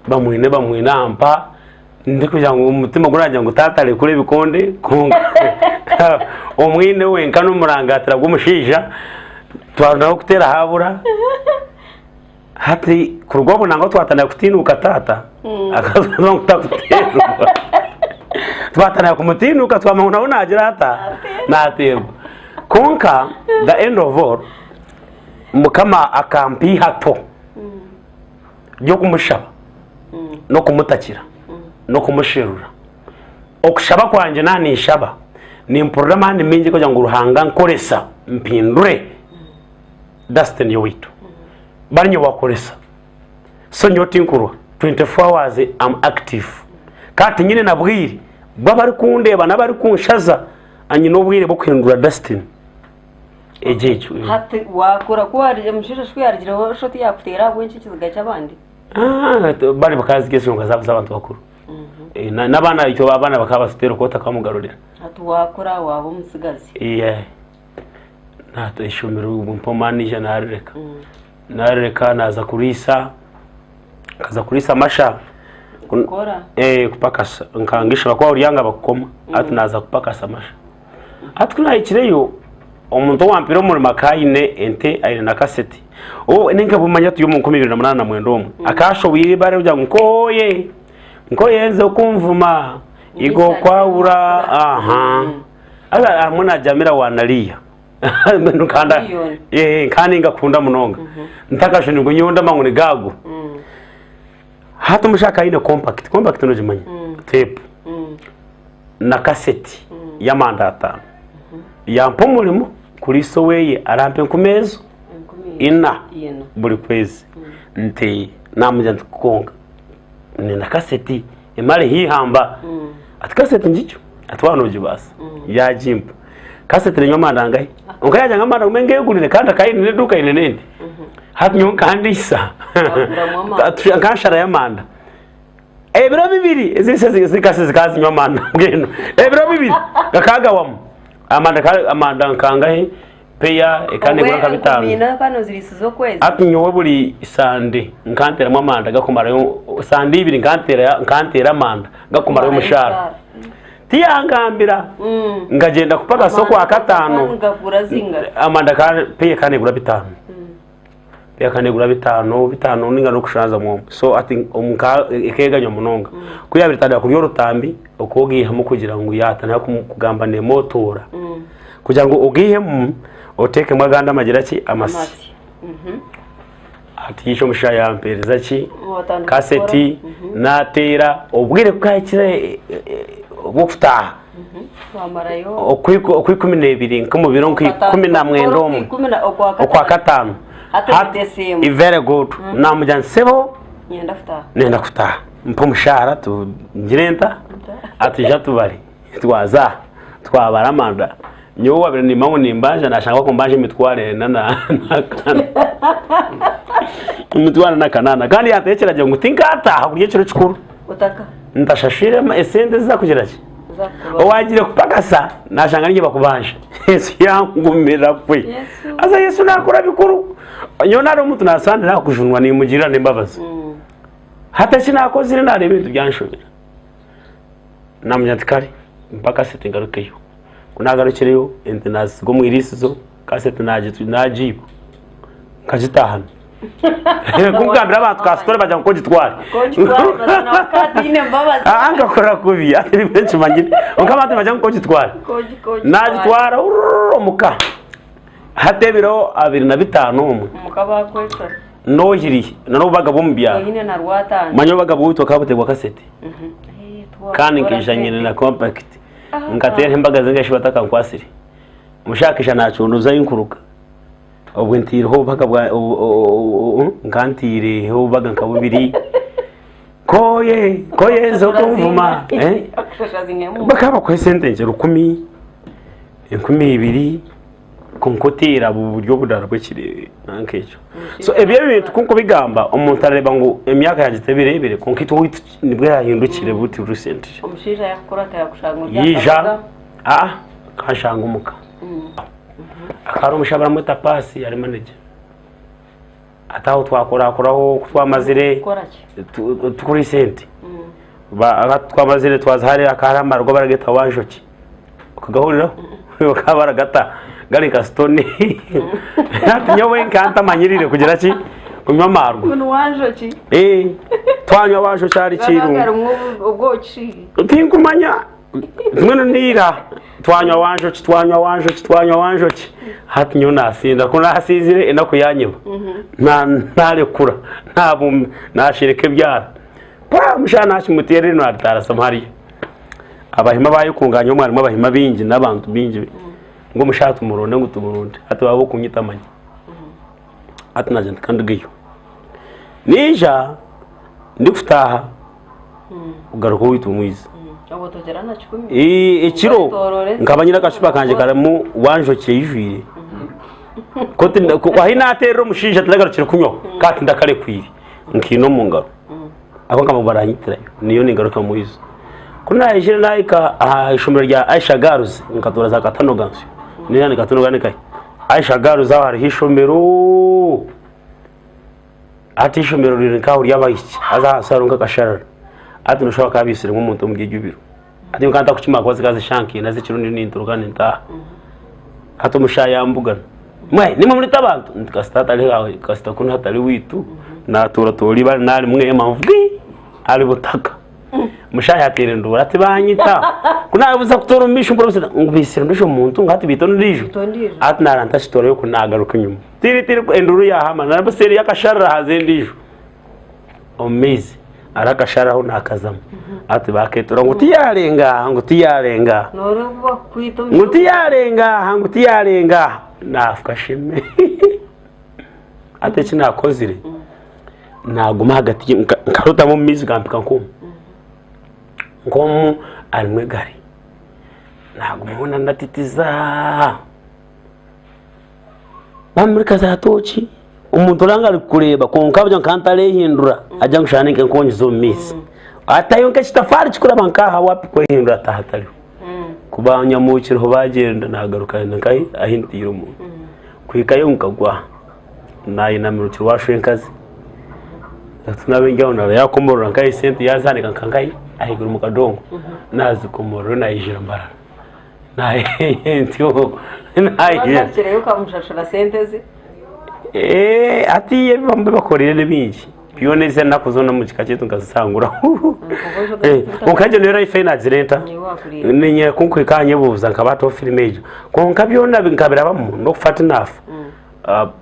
Bamwine bamwine ampa ndikugira ngu omutima guragira ngu taata arekure ebikonde kwonka omwine wenka n'omurangaatira gw'omushaija twarondaho kuteera habura hati kuruga obwo nangwa twatandika kutiinuuka taata akagira ngu takuteerwa twatandika kumutiinuuka twamanya ngu nawe naagira ata naateerwa kwonka the end of all mukama akampa eihato. ry'okumushaba n'okumutakira n'okumusherura. Okushaba kwangye naaba ninshaba, nimpurira amaani maingi kugira ngu Ruhanga nkoresa mpindure destiny y'owaitu. Bari nyowe akoresa. So nyowe tinkurwa, 24 hours am active. Kandi tinyine na bwire bw'abarikundeeba n'abarikunshaza, nyine obwire bw'okuhindura destiny. Egyo ekyo. Hati wakura ku wari omushaija shi ku yarugireho sho tiyakuteera ahabw'enki ekiziga ky'abandi? Ah, bari bakaziga enshonga zaabo z'abantu bakuru. Eh, na- N'abaana itwe abaana bakaba batuteera okwo otakamugarurira. Hati wakura waaba omutsigazi. Yeah. Naata ishomero ubwo mpoma naija narireka. Narireka naaza kuriisa, nkaza kuriisa amasha. Kun- Kukora. Eh, kupakasa nkanga ishoma kuba oryanga bakukoma. Hati naaza kupakasa amasha. Hati ku naahikireyo, omuntu owampaire omurimo akaba aine ente aine na kaseti. Obu ninkabumanya turi omu 2089 omwe. Akashoboire eibare kugira ngu nkooye, nkooye nze okunvuma, igo okwahura, aha. Haza hamwe nagyamira wa Naliya. Mbwenu nkanda Million. eh, nkaba ningakunda munonga. Ntakashunirwe nyowe ndamanya ngu ni gaago. Hati omushaija akaba aine compact, compact nogimanya? Tape. Na kaseti y'amanda atano. Yampa omurimo kuriisa oweye arampa enkumi ezo ina buri kwezi. Nti namugira nti kwonka nyine kaseti emareho eihamba. Ati kaseti ngigyo? Ati waaba nogibaasa. Yagimpa. Kaseti nenywa amanda angahi? Kwonka yagira ngu amanda ngume ngegurire kandi akaba aine n'eduuka aine n'ente. Hati nyowe nkandiisa nkansharayo amanda. Ebiro bibiri ezindi zikase zikaba zinywa amanda mbwenu ebiro bibiri gakagawamu amanda amanda nkangahe peya ekaba negura nka bitano hati nyowe buri sande nkanteramu amanda gakumarayo sande ibiri nkantera nkantera amanda gakumarayo omushara tiyangambira ngagyenda kupakasa okwakatano amanda peya ekaba negura bitano. Eka negura bitano, bitano ninga n'okushanzamu omwe. So hati omu ka ekeganywa munonga. Ku yaabaire etandika kurya orutambi, ok'ogiihamu kugira ngu yaatandika kugamba neemootoora. Kugira ngu ogiihemu, oteekemu agandi amagira ki? Amasi. Amasi. Hati ishe omushaija yampeereza ki? Watandika Kaseti, kukora. naateera, obwire ku bwahikire obw'okutaaha, Wamarayo okwikumi n'ebiri nk'omu biro nk'ikumi na mwenda omwe okwakataano Hati very good namugira nti sebo Nyenda kutaaha. nenda kutaaha mpa omushaara ngire nta ati ija tubare twaza twabara amanda nyowe owabire nimba ngu nimbanja nashanga bakumbanja emitwaro ena n'akana emitwaro n'akanana kandi yanteho ekiragiro ngu tinkataaha kurya ekiro kikuru Otaka. ntashashwire esente ezi zakugira ki. Owagiire kupakasa nashanga ninye bakubanja. Ensi yangumira kwe. Haza Yesu nakora bikuru. Nyowe nari omuntu nasandira kujunwa nimugirira n'embabazi. Hati eki nakozire nareeba ebintu byanshobera. Namugira nti kare mpa kasete ngarukeyo. Ku nagarukireyo ente nazisiga omu iriisizo, kasete nagiiba nkagitahana. Kugambira abantu ka story bagira ngu kogitware. Ah, nkakora kubi nibwe nkimanyire. Kwonka abantu nibagira ngu kogitware. Nagitwara urururu omuka. Hati ebiro 25 omwe nohiriye na n'obubaga bw'omu byaro. Manya obubaga bwaitu bakaba buteebwa kasete. Kandi nkaija nyine na compact. Nkateera embaga zingashi batakankwasire. Omushaija akaija nacunduza ahi nkuruga. Obwe ntaireho obubaga bwa nka ntaireho obubaga nka bubiri. Koye koye okunvuma. Eh? Bakaba bakuha esente nkye 1000, 2000 kwonka oteera buri oburara bw'ekiro nanka ekyo. So ebyo ebintu ku nkubigamba omuntu arareeba ngu emyaka yangye tebireebire kwonka itwe owaitu nibwo yahindukire buti recently. Omushaija yakukurata yakushanga ori aha Yaija kabuga. ah akanshanga omuka. Akaba ari omushaija baramweta Paasi ari manager. Hati aho twakorakoraho ku twamazire Kukora ki? tukora esente. Twamazire twaza hariya hakaba hariho amarwa barageta wanjoki. Okagahuriraho? Bakaba baragata gari nka sitoni. Hati nyowe nkaba ntamanyirire kugira ki? Kunywa amarwa. Ngu ni wanjoki. Eh, twanywa wanjoki ahari Gaba Kirungu. garimu obwoki. Tinkumanya. Mbwenu niira twanywa wanjoki twanywa wanjoki twanywa wanjoki hati nyowe nasinda ku nasinzire enaku yanyiba narekura nashereka ebyara pa omushaija nakimuteera erino naritaara hariya abahima bayekunganya omwe harimu abahima baingi n'abantu baingi ngu omushaija tumuronde ngu tumuronde hati baaba abokunyita manya hati nagira nti kandugeyo naija ndikutaaha kugaruka owaitu omwizi. Ekiro nkaba nyine akacupa kangye karimu wanjoki eijwire. Ahi naateerera omushaija tindagarukire kunywaho kandi tindakarekwire nkaine omu ngaro. Ahabw'okuba nkaba baranyitirayo niyo ningaruka mwizi. Ku naahikire naahika aha ishomero rya Aisha Girls nkatoora za Katanoga nsyo. Ninga ni Katanoga ni nkahi? Aisha Girls aho hariho ishomero. Hati eishomero riri nk'aho ry'abaishiki haza ahansi hariho nk'akasharara hati noshusha bakaba baitsiremu omuntu omuri ebyo biro. Hati nyowe nkaba ntakukimanya ahakuba zikaba zishankaine haza ekiro ndiyo nintoroka nintaaha. Hati omushaija yambugana, mbwenu nimwe muriita abantu? Nti kasita hatari haawe kasita kunu hatari owaitu naatuura toora eibare narimwema ngu ari butaka. Omushaija yateera enduuru ati banyita ku naabuza kutoora omu maisho mpurira ngu baitsire ondiijo muntu ngu hati baita ondiijo. Hati naara ntakitoorayo ku naagaruka enyima. Tiri tiri enduru yahama nabwo seeri y'akasharara haza endiijo omu maizi hariho akasharara aho naakazamu hati bakeetura ngu tiyarenga aha ngu tiyarenga aha Nooreeba bakukwita omu ngu tiyarenga aha ngu tiyarenga aha naafuka sheme hati eki naakozire naaguma ahagati nkarotama omu maizi gampika nk'omu nk'omu harimu egari naaguma ndatitiza. Bamurika za tooki omuntu oranga arikukureeba kwonka agira nka ntarehindura agira ngu shana ninka nkongiza omu maizi atayo nk'ekitafaari kikuraba nk'aha wapi kwehindura ati hatariho ku banyamukireho bagyenda nagaruka nkahi ahi ntiire omuntu kuhikayo nkagwa nayinamirukira owa shwenkazi naaba ndi aho yakomorora nkahi esente yazihanika nka nkahi ahaiguru omu kadongo nazikomorora nayijira mbarara. Wagarukireyo okamushashura sente ze? Hati ebi bamwe bakorire ni bingi byona ezi enaku zoona omu kika kyaitu nkazisanguraho kwonka egyo niyo life ei nagire nta ninye ku nkuhika aha nyebuuza nkaba hataho firimu egyo kwonka byona nkabirabamu n'okufa tinaafa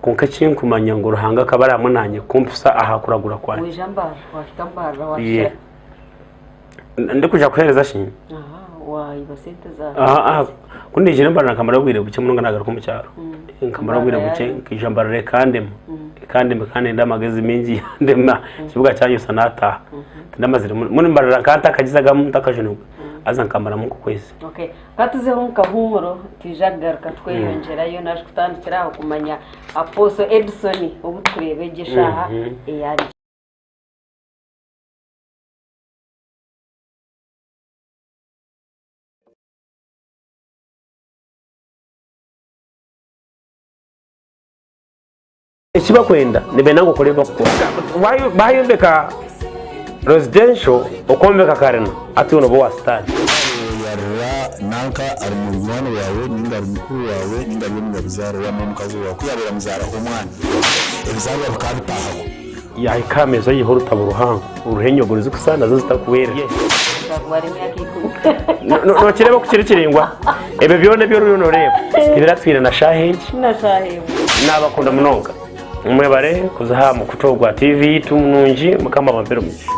kwonka eki nkumanya ngu Ruhanga akaba ari hamwe naanye kumpisa aha kuragura kwangye. Waija Mbarara wahika Mbarara wahikira. Ndikwija kuheereza shi? Ku naijire Mbarara nkamara obwire bukye munonga nagaruka omu kyaro. Nkamara obwire bukye nkaija Mbarara ekandema, ekandema ekandenda amagezi maingi yandema ekibuga kyanyotsya nataaha. Tindamazire mbwenu Mbarara nkaba ntakagizagamu ntakajunirwe haza nkamaramu nk'okwezi. Okay. Ka tuzeho omu kahuumuro twija kugaruka tweyongyerayo naje kutandikira aho kumanya Apostle Edson obu tukureeba egi eshaaha ei ari. Eki bakwenda nibenda ngu okore ebi bakukora. Bayombeka residential okwombeka karina hati iwe nooba owa sitaani. Yarira nanka ari munywani waawe ninga ari mukuru waawe ninga ari omunyabuzaare waaba omukazi waawe ku yaabaire amuzaaraho omwana ebizaarwa bikaba bitaahaho. Yaahika aha meeza aiha orutabo ruhango ruriho enyogori zikusa nazo zitakuhwera. Nookireeba oku kiri kiraingwa? Ebyo byona ebi oriyo nooreeba tibiratwire na shaaha egi. Naabakunda munonga. Mwebare kuza aha mukutu ogwa TV yaitu nungi. Mukama abampere omugisha.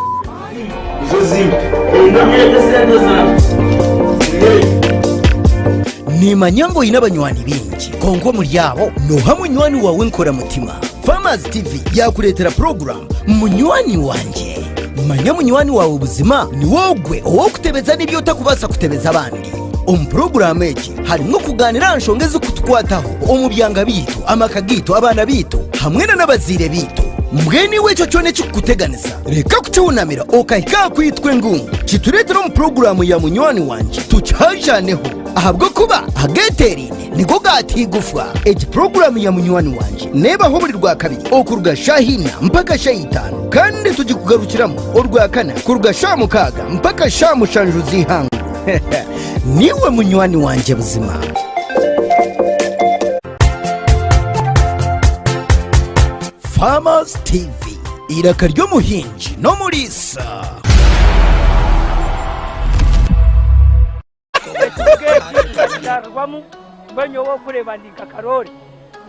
Nimanya ngu oine abanywani baingi, kwonka omuri abo nooha munywani waawe enkoramutima? Farmers TV yaakureetera puroguraamu Munywani Wangye. Manya munywani waawe buzima niwe ogwe ow'okutebeza n'ebi otakubaasa kutebeza abandi. Omu puroguraamu egi harimu okugaaniira aha nshonga ezirikutukwataho omu byanga byaitu, amaka gaitu, abaana baitu hamwe na n'abazaire baitu. Mbwenu iwe ekyo kyona ekirikukuteganisa, reka kukiwunamira okahika aha kwitwa engungu. Kitureetere omu puroguraamu ya Munywani Wangye tukihajaneho ahabw'okuba ageeteeraine nigo gaata eigufwa. Egi puroguraamu ya Munywani Wangye neebaho buri Rwakabiri okuruga shaaha ina mpaka shaaha itaano kandi tugikugarukiramu Orwakana kuruga shaaha mukaaga mpaka shaaha mushanju z'eihangwe. Niiwe munywani wangye buzima. Farmers TV, eiraka ry'omuhingi n'omuriisa. Ekibuga eki nkakizarirwamu mbwenu nyowe orikureeba ndi nka Karoori.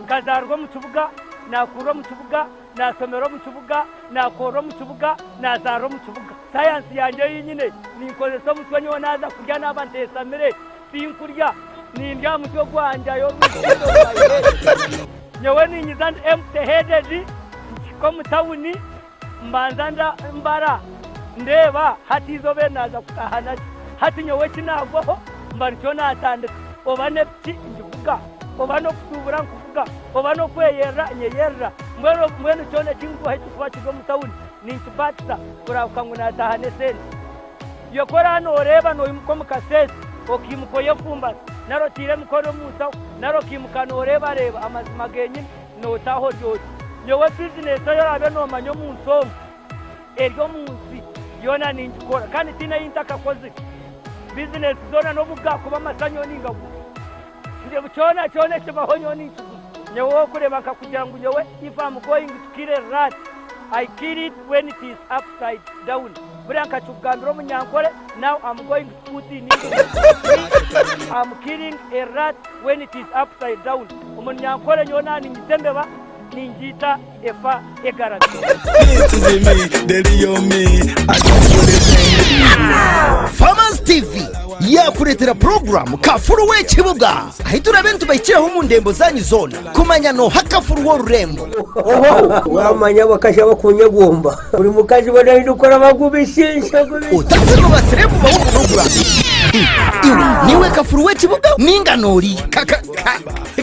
Nkazarirwa omu kibuga, nakurra omu kibuga, nasomera omu kibuga, nakorra omu kibuga, nazaarra omu kibuga. Sayansi yangye ei nyine ninkozesa omutwe nyowe naaza kurya naaba nteesamire tinkurya, nindya aha mutwe gwangye I always eat on my head. Nyowe ninyiza ndi empty headed mpika omu tawuni Mbanza nda mbara ndeeba hati eizooba eri naaza kutaaha nakyo. Hati nyowe eki naagwaho mba nikyo naatandika. Oba n'epiki ngivuga, oba n'okushuubura nkuvuga, oba n'okweyerera nyeyerera. Mbwenu mbwenu kyona eki ngwaho ekirikuba kiri omu tawuni ninkibaatisa kurahuka ngu naataaha n'esente. Iwe ku oraabe nooreeba noimuka omu kaseese okaimuka oyefumbasa nari otaire emikono omu nshaho nari okaimuka nooreebareeba amazima genyini, Nootaaha ori oti, Nyowe bizinesi ei oraabe noomanya omu nsi omu, eri omu nsi yoona ningikora kandi tihaine ei ntakakozire. Bizinesi zoona n'obu gaakuba amasa nyowe ningaguza. Kyona kyona ekibaho nyowe ninkiguza. Nyowe orikureeba nkakugira ngu nyowe if am going to kill a rat, I kill it when it is upside down. Buriya nkakikugambira Omunyankore, now am going to put in English, me am killing a rat when it is upside down. Omunyankore nyowe naaba niinyita embeba, ningiita efa egarami. Farmers TV yakureetera puroguramu Kafuru w'ekibuga ahu turabe nitubahikiraho omu ndembo zanyu zoona kumanya nooha kafuru w'orurembo. Wamanya abakazi abakunyegomba buri mukazi boona aine kukora bagubishiisha. Otatsirwe baserebu bawe omu puroguramu. Iwe niiwe kafuru w'ekibuga ninga nooriya?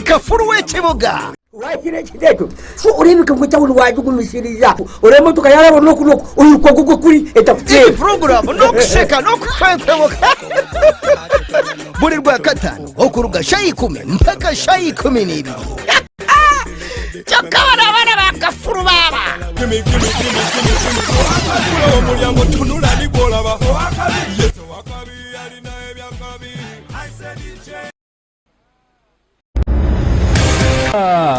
Kafuru w'ekibuga. Wakira ekiteeto so oreebeka ngu etawuni waagigumisiriza oreeba emotoka yaaraba n'oku n'oku oiruka ogugwe kuri etakuteera. Egi puroguramu n'okusheka n'okukwenkwemuka buri Rwakataano okuruga shaaha ikumi mpaka shaaha 12. Kyokka bano abaana ba kafuru baaba.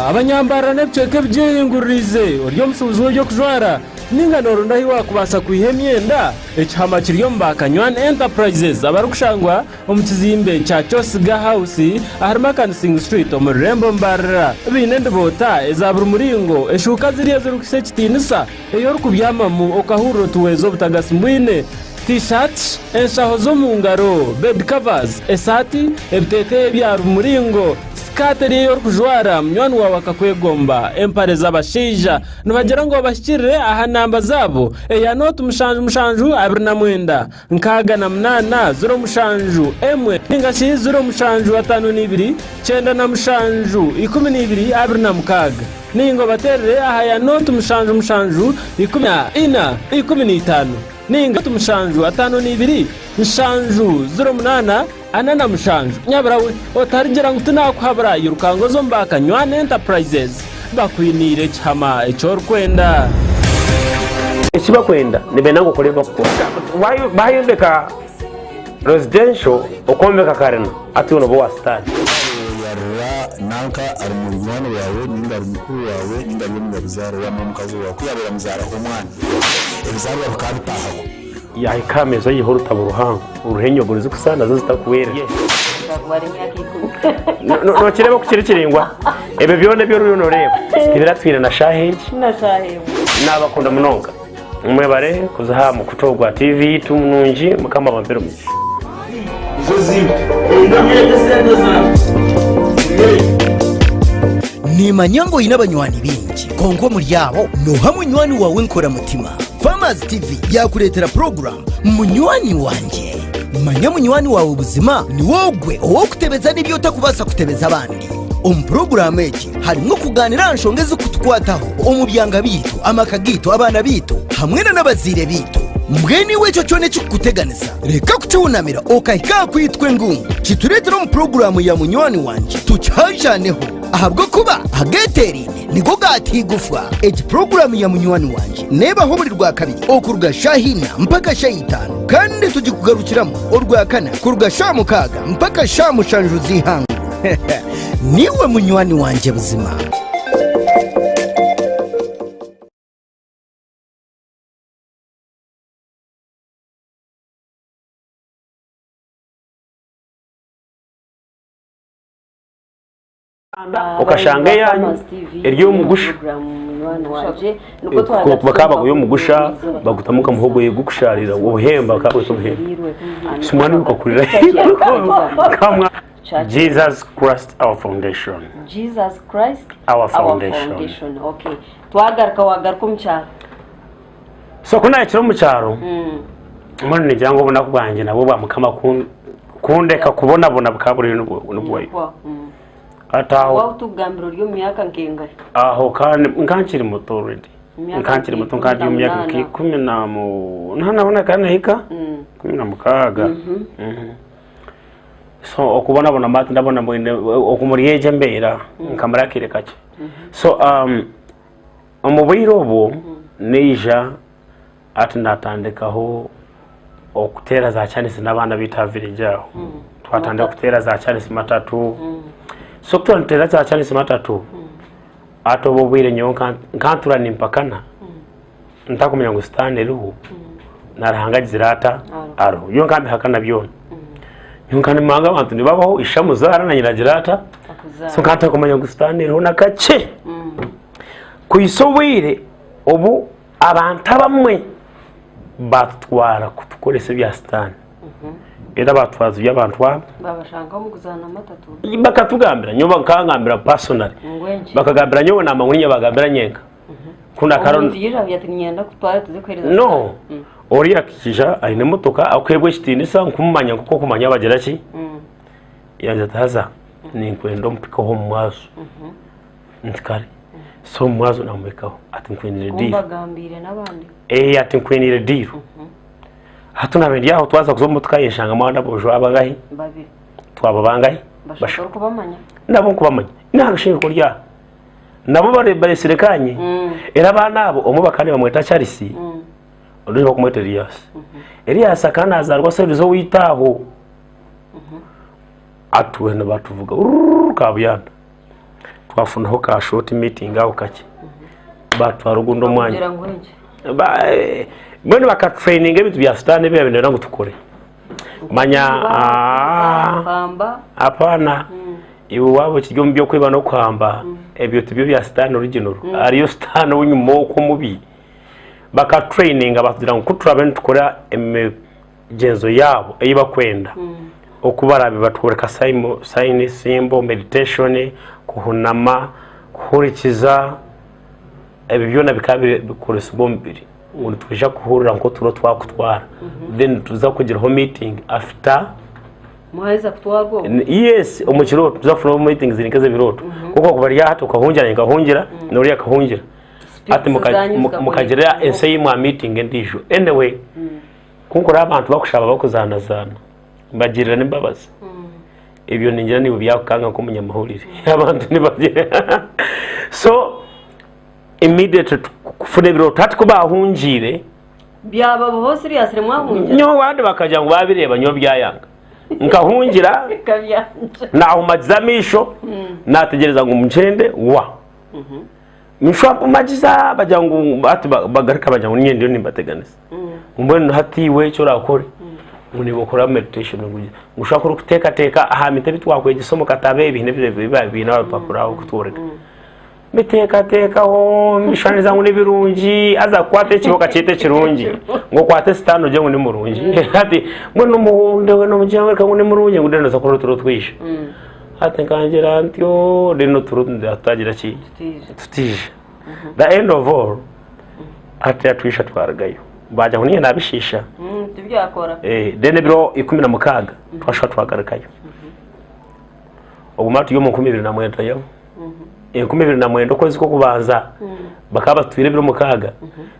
Abanyambarara n'ebicweka ebigyehinguririize, ori omushuubuzi w'eby'okujwara nainga nooronda ahu waakubaasa kwiha emyenda? Ekihama kiri omu ba Kanywani Enterprises abarikushangwa omu kizimbe kya Kyosiga House ahari Makanising Street omu rurembo Mbarara. Baine endiboota eza buri muringo, eshuuka ziri ezirikuhisa ekitiinisa, ei orikubyamamu okahurira oti weeza obutagasi mbwine, T-shirts, enshaho z'omu ngaro, bed covers, esaati, ebiteeteeyi ebya buri muringo, sikaati eri ei orikujwara munywani waawe akakwegomba, empare z'abashaija. Nibagira ngu obahikirire aha namba zaabo eya nooti mushanju mushanju 29 68 07 emwe ninga shi 0752 97 12 26. Ninga obateerere aha ya nooti mushanju mushanju 14 15. Ninga 7 52 7 08 47. Nyabura we, otarigira ngu tinakuhabura, iruka ngu oze omu ba Kanywani Enterprises. Bakwiniire ekihama eki orikwenda. Eki bakwenda nibenda ngu okore ebi bakukora. Bayombeka residential okwombeka karina hati iwe nooba owa sitaani. Yarora nanka ari munywani waawe ninga ari mukuru waawe ninga ari omunyabuzaare waaba omukazi waawe ku yaabaire amuzaaraho omwana ebizaarwa bikaba bitaahaho. Yaahika aha meeza aiha orutabo ruhango ruriho enyogori zikusa nazo zitakuhwera. Nookireeba oku kiri kiraingwa? Ebyo byona ebi oriyo nooreeba tibiratwire na shaaha egi. Naabakunda munonga. Mwebare kuza aha mukutu ogwa TV yaitu nungi. Mukama abampere omugisha. Nimanya ngu oine abanywani baingi, kwonka omuri abo nooha munywani waawe enkoramutima? Farmers TV yaakureetera puroguraamu Munywani Wangye. Manya munywani waawe buzima niwe ogwe ow'okutebeza n'ebi otakubaasa kutebeza abandi. Omu puroguraamu egi harimu okugaaniira aha nshonga ezirikutukwataho omu byanga byaitu, amaka gaitu, abaana baitu hamwe na n'abazaire baitu. Mbwenu iwe ekyo kyona ekirikukuteganisa, reka kukihunamira okahika aha kwitwa engungu. Kitureetere omu puroguraamu ya Munywani Wangye tukihajaneho ahabw'okuba ageeteeraine nigo gaata eigufwa. Egi puroguraamu ya Munywani Wangye neebaho buri Rwakabiri okuruga shaaha ina mpaka shaaha itaano kandi tugikugarukiramu Orwakana kuruga shaaha mukaaga mpaka shaaha mushanju z'eihangwe. Niiwe munywani wangye buzima. Okashanga eyaanyu eri omugusha bakaba baguha omugusha bagutamu nka muhogo gukusharira obuhemba bakaba bakweta obuhemba omwana okakurira Jesus Christ our foundation. Jesus Christ Our foundation. Okay. Twagaruka wagaruka omu kyaro. So ku nahikire omu kyaro mbwenu nigira ngu obunaku bwangye nabwo bwa mukama kundeka kubonabona bukaba buriyo nibwayo. Hati aho Waaba otukugambira ori omu myaka nk'engahi? aho kandi nka nkiri muto already. Emyaka Nka nkiri muto nka ndi omu myaka nk'ikumi na nk'ikumi na munaana nabona nahika 16. So okubonabona mba ndabona oku muri egyo embeera nkamara akaire kakye. So Omu bwire obwo naija hati natandikaho okuteera za chanisi n'abaana baitu aha village aho. Twatandika kuteera za chanisi matatu. So ku twateera za chanisi matatu, hati obwo obwire nyowe nkantura nimpakana ntakumanya ngu sitaane eriho na Ruhanga agizire ata ariho. Nyowe nkambihakana byona. Nyowe nkanimanya ngu abantu nibabaho, ishe amuzaara na nyina agira ata? So nkaba ntakumanya ngu sitaane eriho na kakye. Kuhitsya obwire obu abantu abamwe baatutwara kutukoresa ebya Sitaane. Reero baatutwaza eby'abantu abo. Babashanga omu kuzaana matatu. Bakatugambira, nyowe bakangambira personally. Ngu enki? Bakagambira nyowe naamanya ngu niinye baagambira nyenka. Ku nakara Omuntu yaija agira ati niinyenda kutwara tuze kuheereza No, Sitaane. oriya akaija aine emotoka akuheebwa ekitiinisa nkumumanya nk'oku okumanya abagira ki? Yangira ati haza ninkwenda ompikeho omu mwazo. Nti kare. So omu mwazo namuhikaho ati nkwiniire Ku diiru. mbagambiire n'abandi. Ee ati nkwiniire diiru. Hati naaba ndi aho twaza kuza omu motoka ye nshangamu abandi aboojo abangahi? Babiri. Twaba bangahi? Bashatu Bashatu. orikubamanya. Nabo nkubamanya. Nanga shi nko rya. Nabo bare baresire kanye. Era abaana abo omwe bakaba nibamweta Charles, ondiijo bakumweta Elias. Elias akaba nazaarwa seeri z'owaitu aho. Atuhe nibatuvuga rurr Kabuyanda. Twafunaho ka short meeting aho kakye. Batwara ogundi omwanya. Kugira ngu enki? Mbwenu bakatraininga ebintu bya sitaane ebi nibenda ngu tukore. Manya Kuhamba. Hapana. Iwe waaba okiri omu by'okwiba n'okuhamba, ebyo tibyo bya sitaane original. Hariyo sitaane ow'enyima okwo omubi. Bakatraininga batugira ngu ku turaabe nitukora emigyenzo yaabo ei barikwenda, oku baraabe batworeka sayini, simbo, mediteshoni, kuhunama, kuhurikiza, ebyo byona bikaba bikoresibwa omubiri ngu nitwija kuhurira nk'oturo twakutwara then tuza kugiraho meeting after Mwaheza kutwarwa obwo? Yes, omu kirooto tuza kufunaho meeting ziri nk'ez'ebirooto. Kwonka okuba ri aha tukahungira naanye nkahungira n'oriya akahungira. Hati Spirits zanyu zikakora mukagira emirimo. ensi ei mwa meeting endiijo. Anyway, ku nkureba abantu bakushaba bakuzaanazaana, mbagirira n'embabazi. Ebyo ningira niiwe byakukanga nk'omunyamahurire. Abantu nibagira so. Immediately kufuna ebirooto hati ku baahungiire. Byababaho seriously mwahungira? Nyowe abandi bakagira ngu baabireeba nyowe byayanga. Nkahungira naahumagiza amaisho naategyereza ngu ngyende wa. Nshwa mpumagiza bagira ngu hati bagaruka bagira ngu niinye ndiyo nimbateganisa. Ngu mbwenu hati iwe eki oraakore ngu niiwe okora meditation ngu ngu shwa orikuteekateeka aha bintu ebi twakwegyesa omu katabo ebi haine ebi babiine aha rupapura aho kutworeka. Mbiteekateekaho mbishushaniriza ngu ni birungi haza kukwata ekibi okakyeta ekirungi ngu okwate sitaane ogire ngu ni murungi hati mbwenu omuhunde we nomugira ngu reka ngu ni murungi ngu then noza kurora oturo twija hati nkangira ntyo then oturo tutagira ki tutaija the end of all hati atwisha twarugayo bagira ngu niinye nabishiisha Tibyakora. Then ebiro 16 twashuba twagarukayo obumara turi omu 2009 yo. 2009 okwezi kw'okubanza bakaba batwire ebiro mukaaga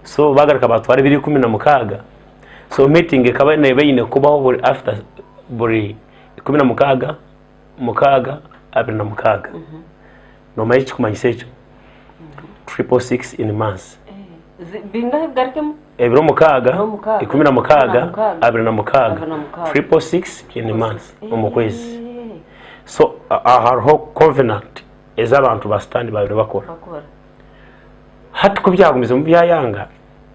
so bagaruka batwara ebiro 16 so meeting ekaba neeba eine kubaho buri after buri 16 mukaaga 26 nomanya ekikumanyisa ekyo 666 in months. Bingahe bigarukemu? Ebiro mukaaga, Ebiro mukaaga, 16, 16, 26, 26. 666 in months omu kwezi. So hariho covenant ezi abantu ba sitaani baabaire bakora. Bakora. Hati ku byagumizemu byayanga,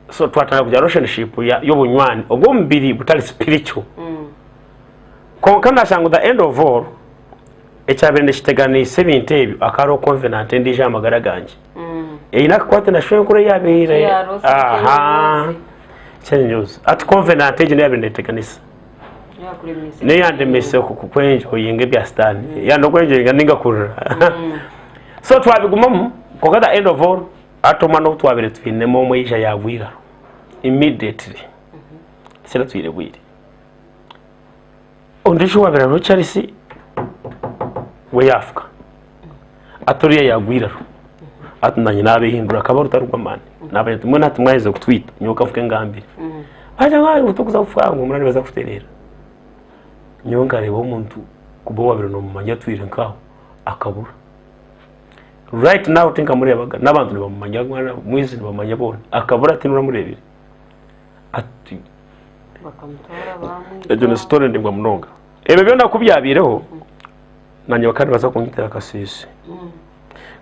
so twatandika kugira relationship y'obunywani obw'omubiri butari spiritual. Kwonka nashanga ngu the end of all, ekyabaire nikiteganiisa ebintu ebyo, hakaba hariho covenant endiijo aha magara gangye. Eine akakwate na shwenkuru eyabaire aha kyenyuzi. Hati covenant egyo niyo yabaire neteganisa. Niyo yandemese kwenjoyinga ebya sitaani. Yandi okwenjoyinga ninga kurira. So twabigumamu kwonka the end of all hati omwana ou twabaire twinemu omwe yaija yagwa eiraro immediately. Tikiratwire bwire. Ondiijo owaabaire ariho Charles we yaafuka. Hati oriya yaagwa eiraro. Hati naanye naabehindura akaba orutaro rw'amaani. Naabagira nti mbwenu hati mwaheza kutwita, nyowe nkafuka engambire. Baagira ngu aah tokuza kufa ngu mbwenu nibaza kukuteerera. Nyowe nkareeba omuntu kuba owaabaire noomumanya atwire nk'aho akabura. Right now tinkamureebaga n'abantu nibamumanya mwizi nibamanya boona. Akabura tihaine oramureebire. Ati Egyo ni story ndaingwa munonga. Ebyo byona ku byabaireho, nanye bakaba nibaza kunyitira Kasese.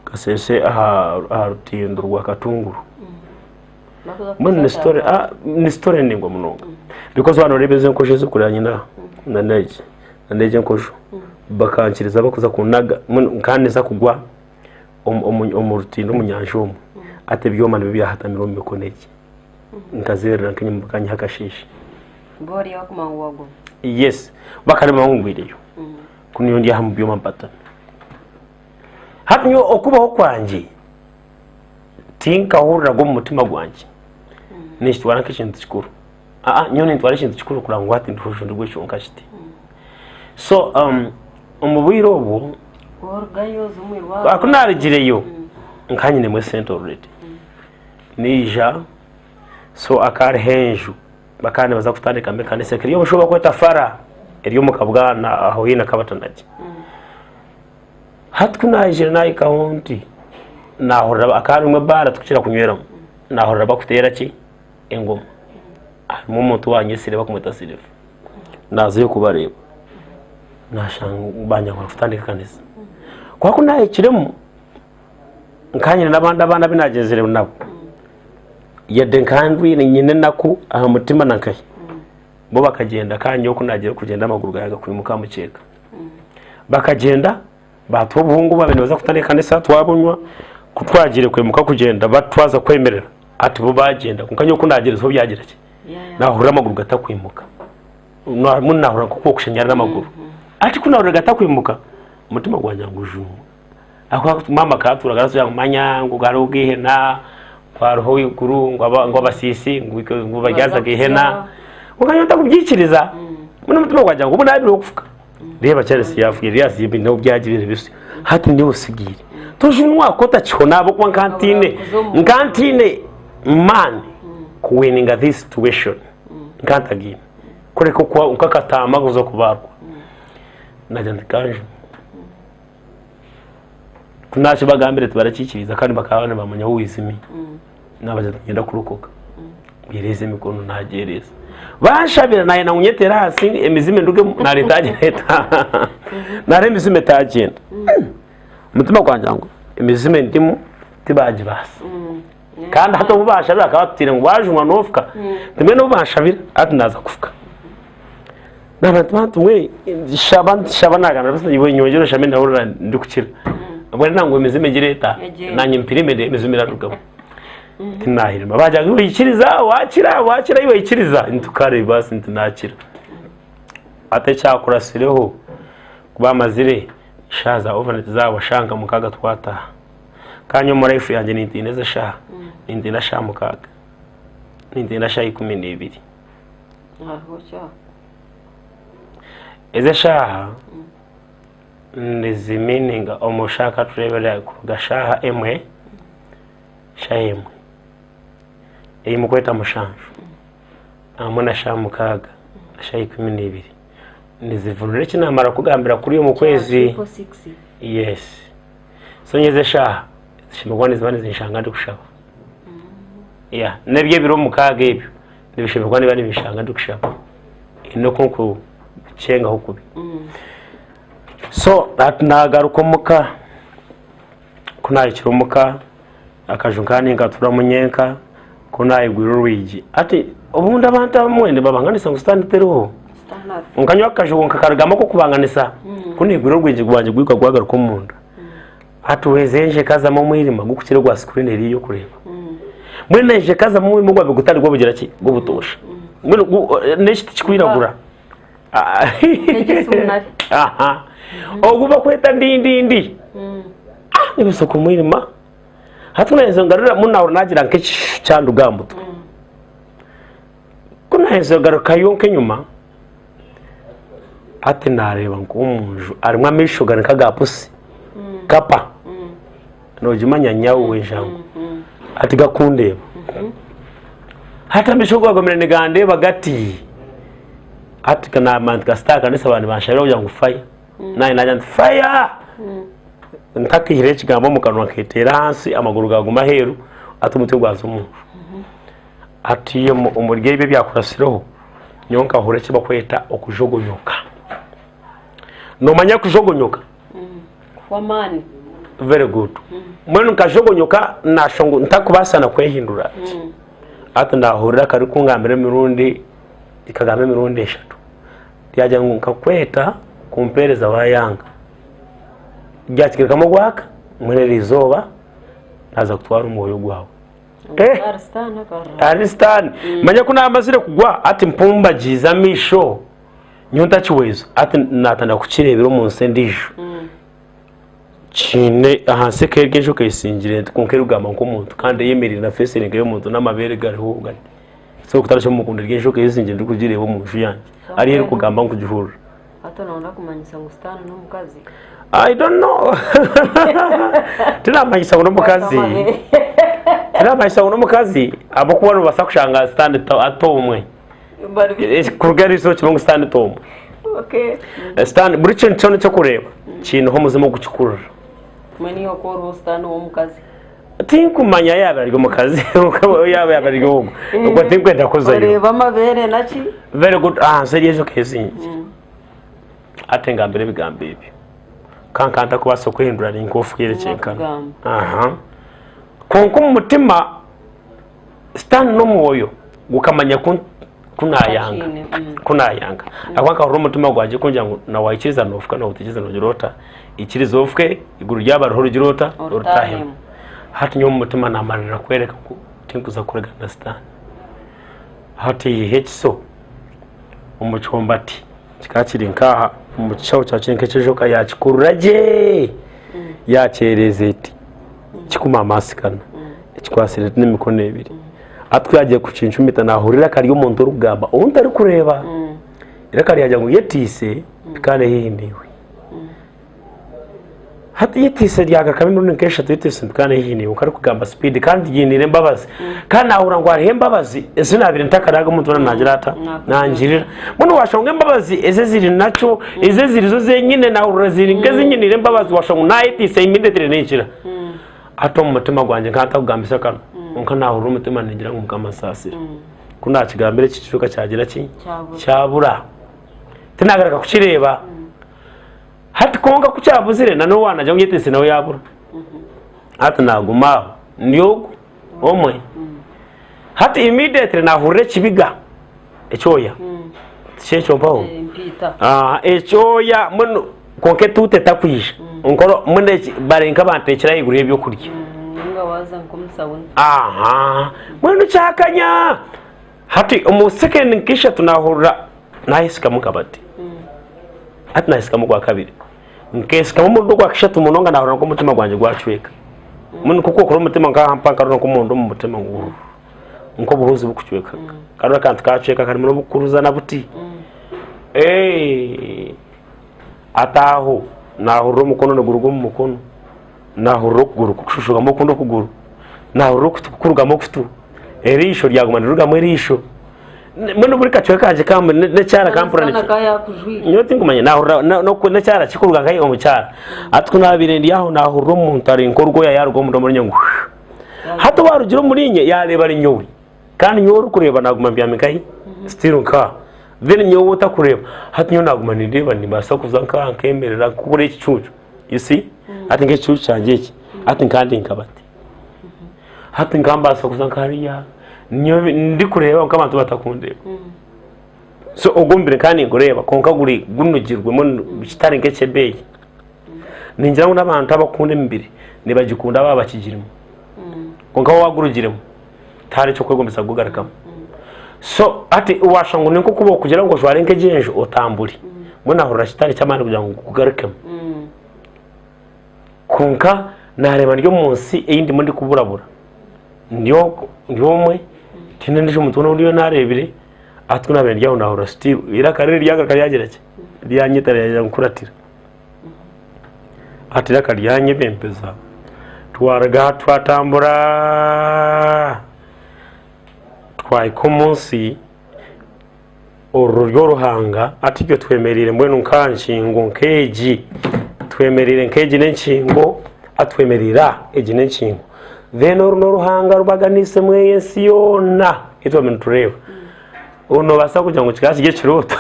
Kasese aha aha rutindo rwa Katunguru. Mbwenu ni story ah, ni story ndaingwa munonga. Because waaba nooreeba ezi enkojo ezirikurira nyina aha, na n'egi, na n'egi enkojo, bakankiriza bakuza kunnaga, mbwenu nkaba ninza kugwa omu omu omu rutindo omu nyanja omu, hati ebyoma nibyo byahatamire omu mikono egi. Nkazerera nk'enyima bakanyiha akasheeshe. Bori wakumanya ngu waguma. Yes, bakareba ngu ngwireyo. Ku niyo ndi aha mu byoma mpatami. Hati nyowe okubaho kwangye tinkahuriraga omu mutima gwangye ninkitwara nk'ekintu kikuru. Aa nyowe nintwara ekintu kikuru kureba ngu hati ndiho ndi gw'ekyonka kiti. So um, omu bwire obwo Orugayo oza omu irwariro. ku naarugireyo nkaba nyinemu esente already. Naija so akaba hariho enju bakaba nibaza kutandikamu ekanisa eri omu bakweta fara eri omu kabwana aho haihi na kabatanagi. Hati ku naijire nahikaho nti nahurira hakaba harimu ebaara tukukira kunyweramu nahurira bakuteera ki engoma harimu omuntu owanyetsire bakumweta Silver nazayo kubareeba nashanga banyangura kutandika ekanisa. Kwonka ku nahikiremu Nkaba nyine n'abandi abaana abu naagyenzire nabo, yade nkaba ndwaire nyine enaku aha mutima na nkahi, bo bakagyenda kandi nyowe ku naagiire kugyenda amaguru gangye gakwimuka aha mukyeka. Bakagyenda baatuha obuhunga obu baabaire nibaza kutandika ekanisa twabunywa, ku twagiire kwimuka kugyenda batwaza kwemerera hati bo baagyenda kwonka nyowe ku naagyerizeho byagira ki, naahurira amaguru gatakwimuka, mbwenu naahurira nk'oku orikushanyarara amaguru, hati ku naahurira gatakwimuka omutima gwangye gujumwa. Ahakuba maama akaba atuuraga aratugira ngu manya ngu hariho geihena, ngu hariho eiguru, ngu abasiisi ngu baryaza geihena. Kwonka nyowe ntakubyikiriza, mbwenu omutima gwagira ngu obu naabire okufuka, reeba Charles yaafiire yaasiiba ebintu byagiire bisyo, hati nyowe osigaire. Tojunwa ku otakihona ahabw'okuba nkaba ntaine, nkaba ntaine maani kuwininga this situation, nkaba ntagaine kureka nk'akataama kuza kubaarwa. Naagira nti kanjune. Ku naakibagambire tibarakikiriza kandi bakaba nibamanya who is me. Naabagira nti niinyenda kurokoka. Mwereeze emikono naagyereeza. Banshabira naayenda ngu nyeteere ahansi emizimu endugemu naara etaagyenda. Naara emizimu etaagyenda. Omutima gwangira ngu emizimu endimu tibaagibaasa. Kandi hati obu banshabira bakaba batutiire ngu waajunwa noofuka. Nti mbwenu obu banshabira hati naaza kufuka. Naaba nti bantu mwe shaba shaba naagamba basi iwe nyongyere oshabe ndahurira ndikukira. Mbwenu nangwa emizimu egira eta Egyenda. naanye mpirime ndeebe emizimu erarugamu. Tinahirima baagira ngu iwe ikiriza waakira waakira iwe ikiriza nti kare basi nti naakira. Hati ekyakurasireho ku baamazire eshaaha za overnight zaahwa shaaha nka mukaaga twataaha. Kandi nyowe omu life yangye nintiina ezo eshaaha, nintiina shaaha mukaaga, nintiina shaaha 12. Ezi eshaaha nizimininga omu shaaha katureebere kuruga shaaha emwe, shaaha emwe ei murikweta mushanju hamwe na shaaha mukaaga na shaaha 12 nizivunura eki naamara kukugambira kuri omu kwezi yes so nyowe ezi eshaaha zishemereire kuba niziba nizinshanga ndikushaba yeah n'ebyo ebiro mukaaga ebyo nibishemereire kuba nibiba nibinshanga ndikushaba haine oku nkukyengaho kubi so hati nagaruka omuka ku nahikire omuka akaju nkaba ninkaturamu nyenka ku nayigwire orwigi hati obundi abantu abamwe nibabanganisa ngu sitaani teriho kwonka nyowe akaju nkakarugamu ak'okubanganisa ku naigwire orwigi rwangye gwika gwagaruka omunda Hati weeza enju ekazamu omwirima gukukira ogwa screen eriya orikureeba. Mbwenu enju ekazamu omwirima ogwabaire gutari gw'obugira ki? Gw'obutoosha. Mbwenu n'eki tikikwiragura. Aha. Ogu bakweta ndindindi. Ah, nibusoka omwirima. Hati ku naaherize ngaruramu naahurira naagira nk'ekishushu kyanduga aha mutwe. Ku naaherize kugarukayo nk'enyima, Hati naareeba nk'omunju harimu amaisho gari nk'aga pusi kapa noogimanya nyawu w'enjangu hati gakundeeba hati amaisho ago gagumire nigandeeba gati hati naamanya nti kasita aha kanisa baaba nibanshabira kugira ngu faya naanye naagira nti faya ntakaihireho ekigambo omu kanwa nketeera ahansi amaguru gaaguma aheeru hati omutwe gwaza omunju. Hati omuri ebyo ebyakuratsireho, nyowe nkahurira eki barikweta okujogonyoka. Noomanya kujogonyoka? Kuhwa amaani. Very good. Mbwenu nkajogonyoka naashusha ngu ntarikubaasa na kwehindura. Hati naahurira karikungambira emirundi, kagamba emirundi eshatu. Ryagira ngu nkakweta kumpeereza waayanga. Ryakigarukamu ogwaka, mbwenu eri izooba naaza kutwara omwoyo gwawe. Eh! Ahari sitaane manya ku naamazire kugwa hati mpumbagiize amaisho nyowe ntakiweeza hati naatandika kukireebera omu nsi endiijo kiine ahansi ekaba eri enjoka esingire eti kwonka erikugamba nk'omuntu kandi eyemereire na feesi eri nk'ey'omuntu n'amabeere gariho gati so kutari omukunda eri enjoka eyezingire ndikugireeba omu nju yangye hariyo erikugamba nkugihurira. Hati noyenda kumanyisa ngu sitaane n'omukazi? I don't know. Tinamanyisa ngu n'omukazi. Tinamanyisa ngu n'omukazi ahabw'okuba nobaasa kushanga sitaane ati omwe. Kuruga eriizooba kimwe ngu sitaane ti omwe. Okay. Sitaane buri kintu kyona eky'okureeba kiineho omuzimu ogukikurura. Mbwenu iwe ku oriho sitaane ow'omukazi? Tinkumanya yaaba ari omukazi yaaba yaaba ari ogwo. Ogwo tinkwenda kuzayo. Oreeba amabeere naki? Very good. Ahansi eri enjoka ezingi. Hati ngambire ebigambo ebyo. Kanka ntakubaasa kwehindura ni nk'ofiire kyenkana. Nakugamba. Aha. Kwonka omu mutima sitaani n'omwoyo gukamanya ku ku naayanga. Kiine, mm. Ku naayanga. Ahabw'okuba nkahurira omutima gwangye kungira ngu na waikiriza noofuka na otaikiriza noogira ota? Ikiriza ofuke, eiguru ryaba ririho origire ota? Oritaahemu. Oritaahemu. Hati nyowe omu mutima naamarira kworeka ngu tinkuza kukoragana na sitaani. Hati haiho ekiso omu kyombati kikaba kiri nk'aha omu kishaho kyaba kiri nk'eky'enjoka yaakikurura gye yaakyereeza eti kikumaamaasikana ekikwatsire eti n'emikono ebiri. Hati ku yaagiire kukincumita naahurira iraka ry'omuntu orikugamba ou ntarikureeba. Iraka ryagira ngu yetiise bikaane haihi naiwe. Hati yetiise ryagarukamu emirundi nk'eshatu yetiise nti kandi haihi naiwe arikugamba sipiidi kandi ryiniire embabazi kandi naahurira ngu hariho embabazi ezi naabaire ntakaraaga omuntu weena naagira ata nangirira mbwenu waashanga ngu embabazi ezi eziri nakyo ezi eziri zo zenyine naahurira ziri nk'ezinyiniire embabazi waashanga ngu naayetiisa immediately nenkira hati omu mutima gwangye nkaba ntakugambisa akanwa kwonka naahurira omutima ningira ngu Mukama nsaasire ku naakigambire eki kicweka kyagira ki kyabura tinaagaruka kukireeba. Hati kwonka ku kyabuzire na n'owa nagira ngu nyetese nawe yaabura. Hati naaguma aho ndi ogwo omwe. Hati immediately naahurira ekibiga ekyoya tikyekyo mpaho? Ah, ekyoya mbwenu kwonka etuuta etakwija nkora mbwenu eki bari nk'abantekyera ahaiguru y'ebyokurya. Ninga waaza nk'omu sauna. Aha mbwenu kyakanya hati omu second nk'ishatu naahurira naayesikamu nkabati. Hati naayesikamu ogwa kabiri. Nkeesikamu omurundi ogwa kashatu munonga naahurira nk'omutima gwangye gwacweka. Mbwenu nk'oku orikuhurira omutima nkaha mpaka nkarora nk'omunda omu mutima ngu nk'obuhuuzi burikucweka. Nkarora akantu kaacweka karimu n'obukuruzana buti. Hati aho naahurira omukono niguruga omu mukono, naahurira okuguru kukushushukamu okundi okuguru, naahurira okutu kukurugamu okutu, eriisho ryaguma nirirugamu eriisho. Mbwenu buri kacweka kangye ka n'ekyara kampurira Sitaane akaba yaakujwire. Nyowe tinkumanya naahurira na- n'oku- n'ekyara kikuruga nka omu kyara. Hati ku naabaire ndi aho naahurira omuntu ari nk'orwoya yaaruga omunda omuri nyowe ngu hati owaarugire omuri inye yaareeba ari nyowe kandi nyowe orikureeba naaguma mbyami nkahi still nkaha then nyowe otakureeba hati nyowe naaguma nindeeba nimbaasa kuza nkaha nkemerera nk'okuri ekicuucu you see hati nk'ekicuucu kyangye eki hati nkandi nkabati. Hati nkambaasa kuza nka hariya nyowe ndikureeba kwonka abantu batakundeeba. So ogwo omubiri nkaba ningureeba kwonka guri gunugirwe mbwenu kitari nk'eky'ebeeyi. Ningira ngu n'abantu abakukunda emibiri nibagikunda baaba bakigirimu. Kwonka waaba wagurugiremu tihariho eky'okwegombesa kugugarukamu. So hati waashusha ngu ni nk'oku okugira ngu ojware nk'egi enju otambure. Mbwenu nahurira kitari ky'amaani kugira ngu gugarukemu. Kwonka naareeba ndi omu nsi ei ndimu ndikuburabura, ndi ndi omwe, tihaine ondiijo muntu weena ou ndiyo naareebire, hati ku naabaire ndi aho naahurira still eiraka riri ryagaruka ryagira ki, ryanyeta ryagira ngu kuratira. Hati eiraka ryanyebembeza, twaruga aha twatambura, twahika omu nsi. Oru ruri oruhanga hati itwe twemereire mbwenu nka nkingo nk'egi twemereire nk'egi n'enkingo hati twemereire aha egi n'enkingo then oru n'oruhanga rubaganiisemu ensi yoona ei twaba nitureeba obu noobaasa kugira ngu kikaba kiri ekirooto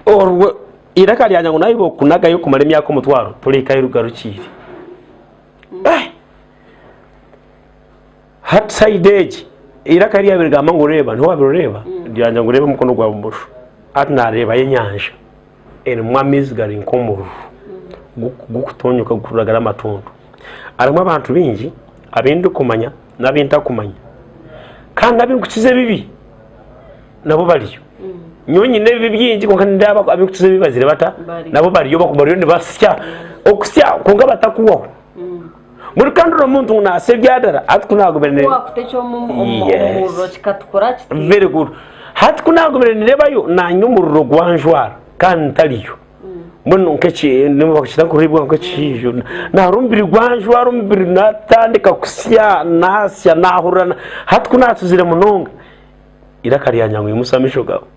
orwo eiraka ryangye ngu naaba okunagayo kumara emyaka omutwaro torihika ahu rigarukiire. Hati sayidi egi eiraka ryabaire rigamba ngu reeba, niho waabaire oreeba? Ryangira ngu reeba omukono gwa bumosho. Hati naareebayo enyanja erimu amaizi gari nk'omururu gurikutoonyeka gurikurura gari amatondo. Harimu abantu baingi abu ndikumanya n'abu ntakumanya kandi n'abu ndikukiza ebibi nabo bariyo. Nyowe nyine ebibi bingi kwonka nindeeba abu ndikukiza ebibi bagire bata? Nabo bariyo bariyo nibasya, okusya kwonka batakuhwaho. Buri kandi ori omuntu ngu naasa ebyadara hati ku nagumire Ku wakuta ekyoma omu- omu- Yes. omu muriro kikatukura kiti Very good. Hati ku nagumire nirebayo nanye omuriro gwanjwara kandi ntariyo. Mbwenu nk'eki nibakita nkuribwa nk'ekihiijo. Nahurira omubiri gwanjwara omubiri natandika kusya nasya nahurira na- hati ku natuzire munonga eiraka ryangye ngu imutsya amaisho gaawe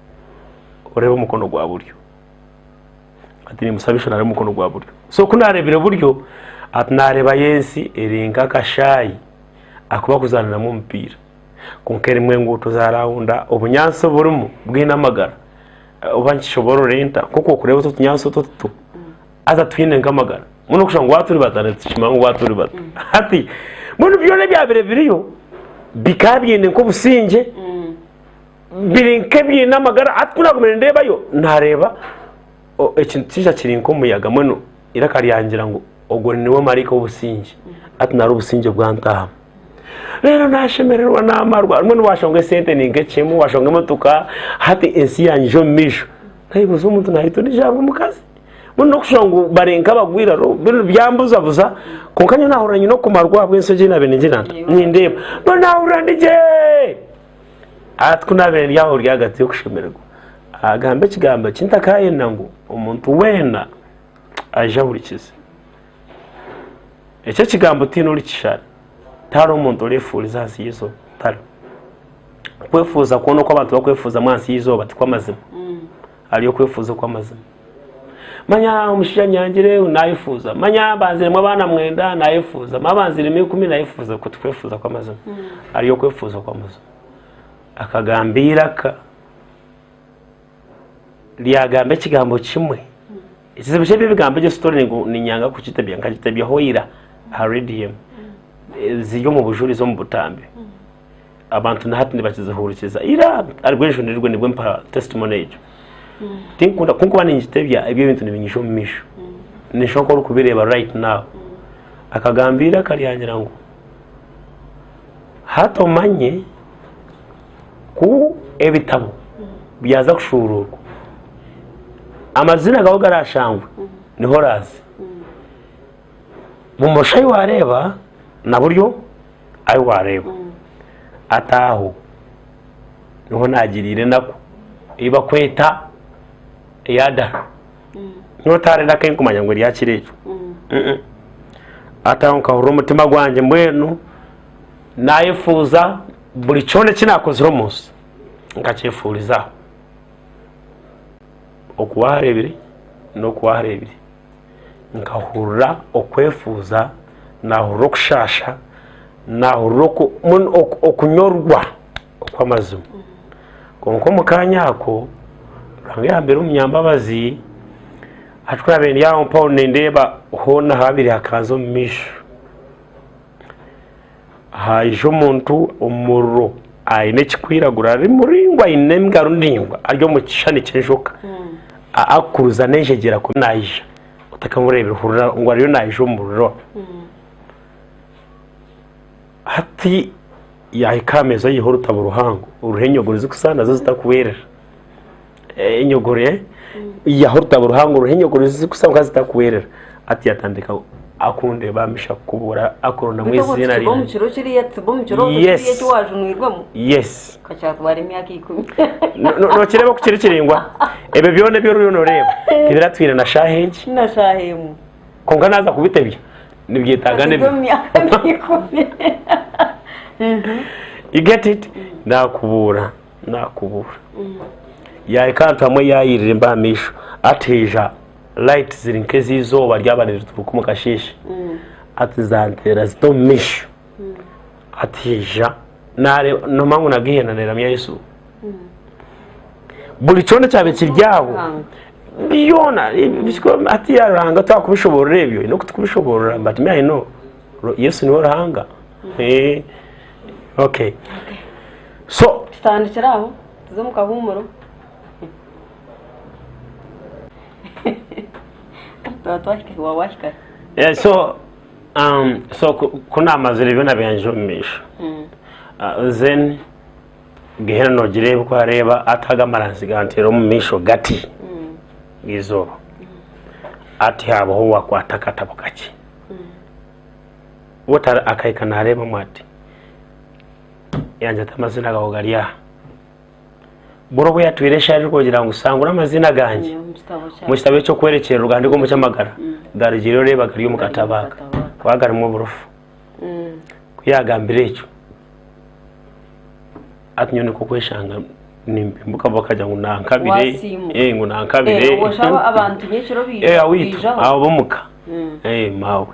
oreebe omukono gwa buryo. Ati nimusaba isho nareeba omukono gwa buryo. So ku nareebire buryo, ati nareebayo ensi eri nk'akashaayi aku barikuzaaniramu omupiira. Kwonka erimu enguuto za raunda, obunyaatsi oburimu bwine amagara. Oba nikishoboorora enta nk'oku orikureeba otu otunyaatsi otu otuto haza twine nk'amagara. Mbwenu orikushusha ngu waaturibata nitukimanya ngu waaturibata. Hati mbwenu byona ebyabaire biriyo bikaba biine nk'obusingye. Biri nk'ebiine amagara. Hati ku naagumire nindeebayo, naareeba ekintu kija kiri nk'omuyaga mbwenu eiraka ryangira ngu ogwo niwe maraika w'obusingye. Hati nari obusingye bwantaahamu. Reero naashemererwa naamarwa. Mbwenu waashanga ngu esente ni nk'ekihemu, waashanga ngu emotoka, hati ensi yangye omu maisho. Naayebuuza omuntu naayeta ondiijo ahabwa omukazi. Mbwenu n'okushusha ngu bari nk'abagwiraro, mbwenu byambuzabuza, kwonka nyowe naahurira nyine okumarwa ahabw'ensi egi ei naabaire ningira nta, nindeeba. Mbwenu naahurira ndi gye. Hati ku naabaire ndi aho rwagati y'okushemererwa, agamba ekigambo eki ntakayenda ngu omuntu weena aije ahurikize. Ekyo ekigambo tihaine orikishara. Tihariho omuntu oreefuuriza ahansi y'eizooba, tihariho. Okwefuuza kwona oku abantu barikwefuuzamu ahansi y'eizooba tikw'amazima. Hariyo okwefuuza okw'amazima. Manya omushaija anyangire naayefuuza, manya banziremu abaana mwenda naayefuuza, manya banziremu ikumi naayefuuza, okwo tikwefuuza kw'amazima. Hariyo okwefuuza okw'amazima. Akagamba eiraka ryagamba ekigambo kimwe. Ekizibu ky'ebyo ebigambo egyo story ngu niinyanga kukitebya, nkagitebyaho ira aha rediyo emwe. Ziri omu bujurizi omu butambi. Abantu na hati nibakizihurikiza. Ira aribwo enjunirwe nibwo mpa testimony egyo. Tinkunda ku nkuba ningitebya ebyo ebintu nibinyija omu maisho. Nishusha nk'orikubireeba right now. Akagamba eiraka ryangira ngu hati omanye ku ebitabo byaza kushuuruurwa amaziina gaawe garaashangwe niho oraaze. Bumosho ahi waareeba na buryo ahi waareeba. Ati aho niho naagiriire enaku ei bakweta eya dara. Nyowe otahari enaku ei nkumanya ngu eryakira egyo. Ati aho nkahurira omutima gwangye mbwenu naayefuuza buri kyona eki naakozire omu nsi nkakyefuuriza aho. Oku waareebire n'oku waareebire. Nkahurira okwefuuza, naahurira okushaasha, naahurira okunyorwa okw'amazima. Kwonka omu kaanya ako, Ruhanga yambeera omunyambabazi, hati ku naabaire ndi aho mpaho nindeeba hoona habiri hakanza omu maisho. Haija omuntu omu muriro aine ekikwiragura ari muraingwa aine engaro ndaingwa ari omu kishushani ky'enjoka akukuruza n'enjegyera ku naija otakamureebire ohurira ngu ariyo naija omu muriro. Hati yaahika aha meeza aiha orutabo ruhango ruriho enyogori zikusa nazo zitakuhwerera. Enyogori aihaho orutabo ruhango ruriho enyogori zikusa kwonka zitakuhwerera. Hati yaatandika akundeeba aha maisho akukubuura akurondamu eiziina ryangye. Yes. Yes. Nokireeba oku kiri kiraingwa? Ebyo byona ebi oriyo nooreeba tibiratwire na shaaha egi. Kwonka naaza kubitebya nibyetaaga n'ebiro. You get it? Naakubuura, naakubuura. Yaahika ahantu hamwe yaayirira emba aha maisho ati haija light ziri nk'ez'eizooba ryaba nirituruka omu kasheeshe ati zanteera ziti omu maisho ati haija naareeba noomanya ngu nagihenda neeramya Yesu. Buri kyona ekyabaire kiri aho byona hatiiya Ruhanga twakubishoboorora ebyo oine kutukubishoboorora but me I know Yesu niwe Ruhanga. Okay. So Tutandikire aho tuze omu kahuumuro. Twaba twahika waaba wahika. Yeah, so um, so ku naamazire byona byangye omu maisho then Gehena nogireeba oku areeba ati aga amaranzi ganteera omu maisho gati g'eizooba ati haabaho owakwata akatabo kakye we akahika naareebamu ati yangira ati amaziina gaawe gari aha buri obu yatwire eshaaha erikugira ngu sangura amaziina gangye omu kitabo eky'okworekyerera ogahandiike omu ky'amagara garugireyo oreeba gari omu katabo aka kuba garimu oburofu ku yaagambire ekyo Hati nyowe nikwo kweshanga nimpimbuka bakagira ngu nankabire Wasiimuka. eh, ngu nankabire Eh, oshaba abantu nyekiro Eh, awitu biijaho. abo bomuka eh, maawe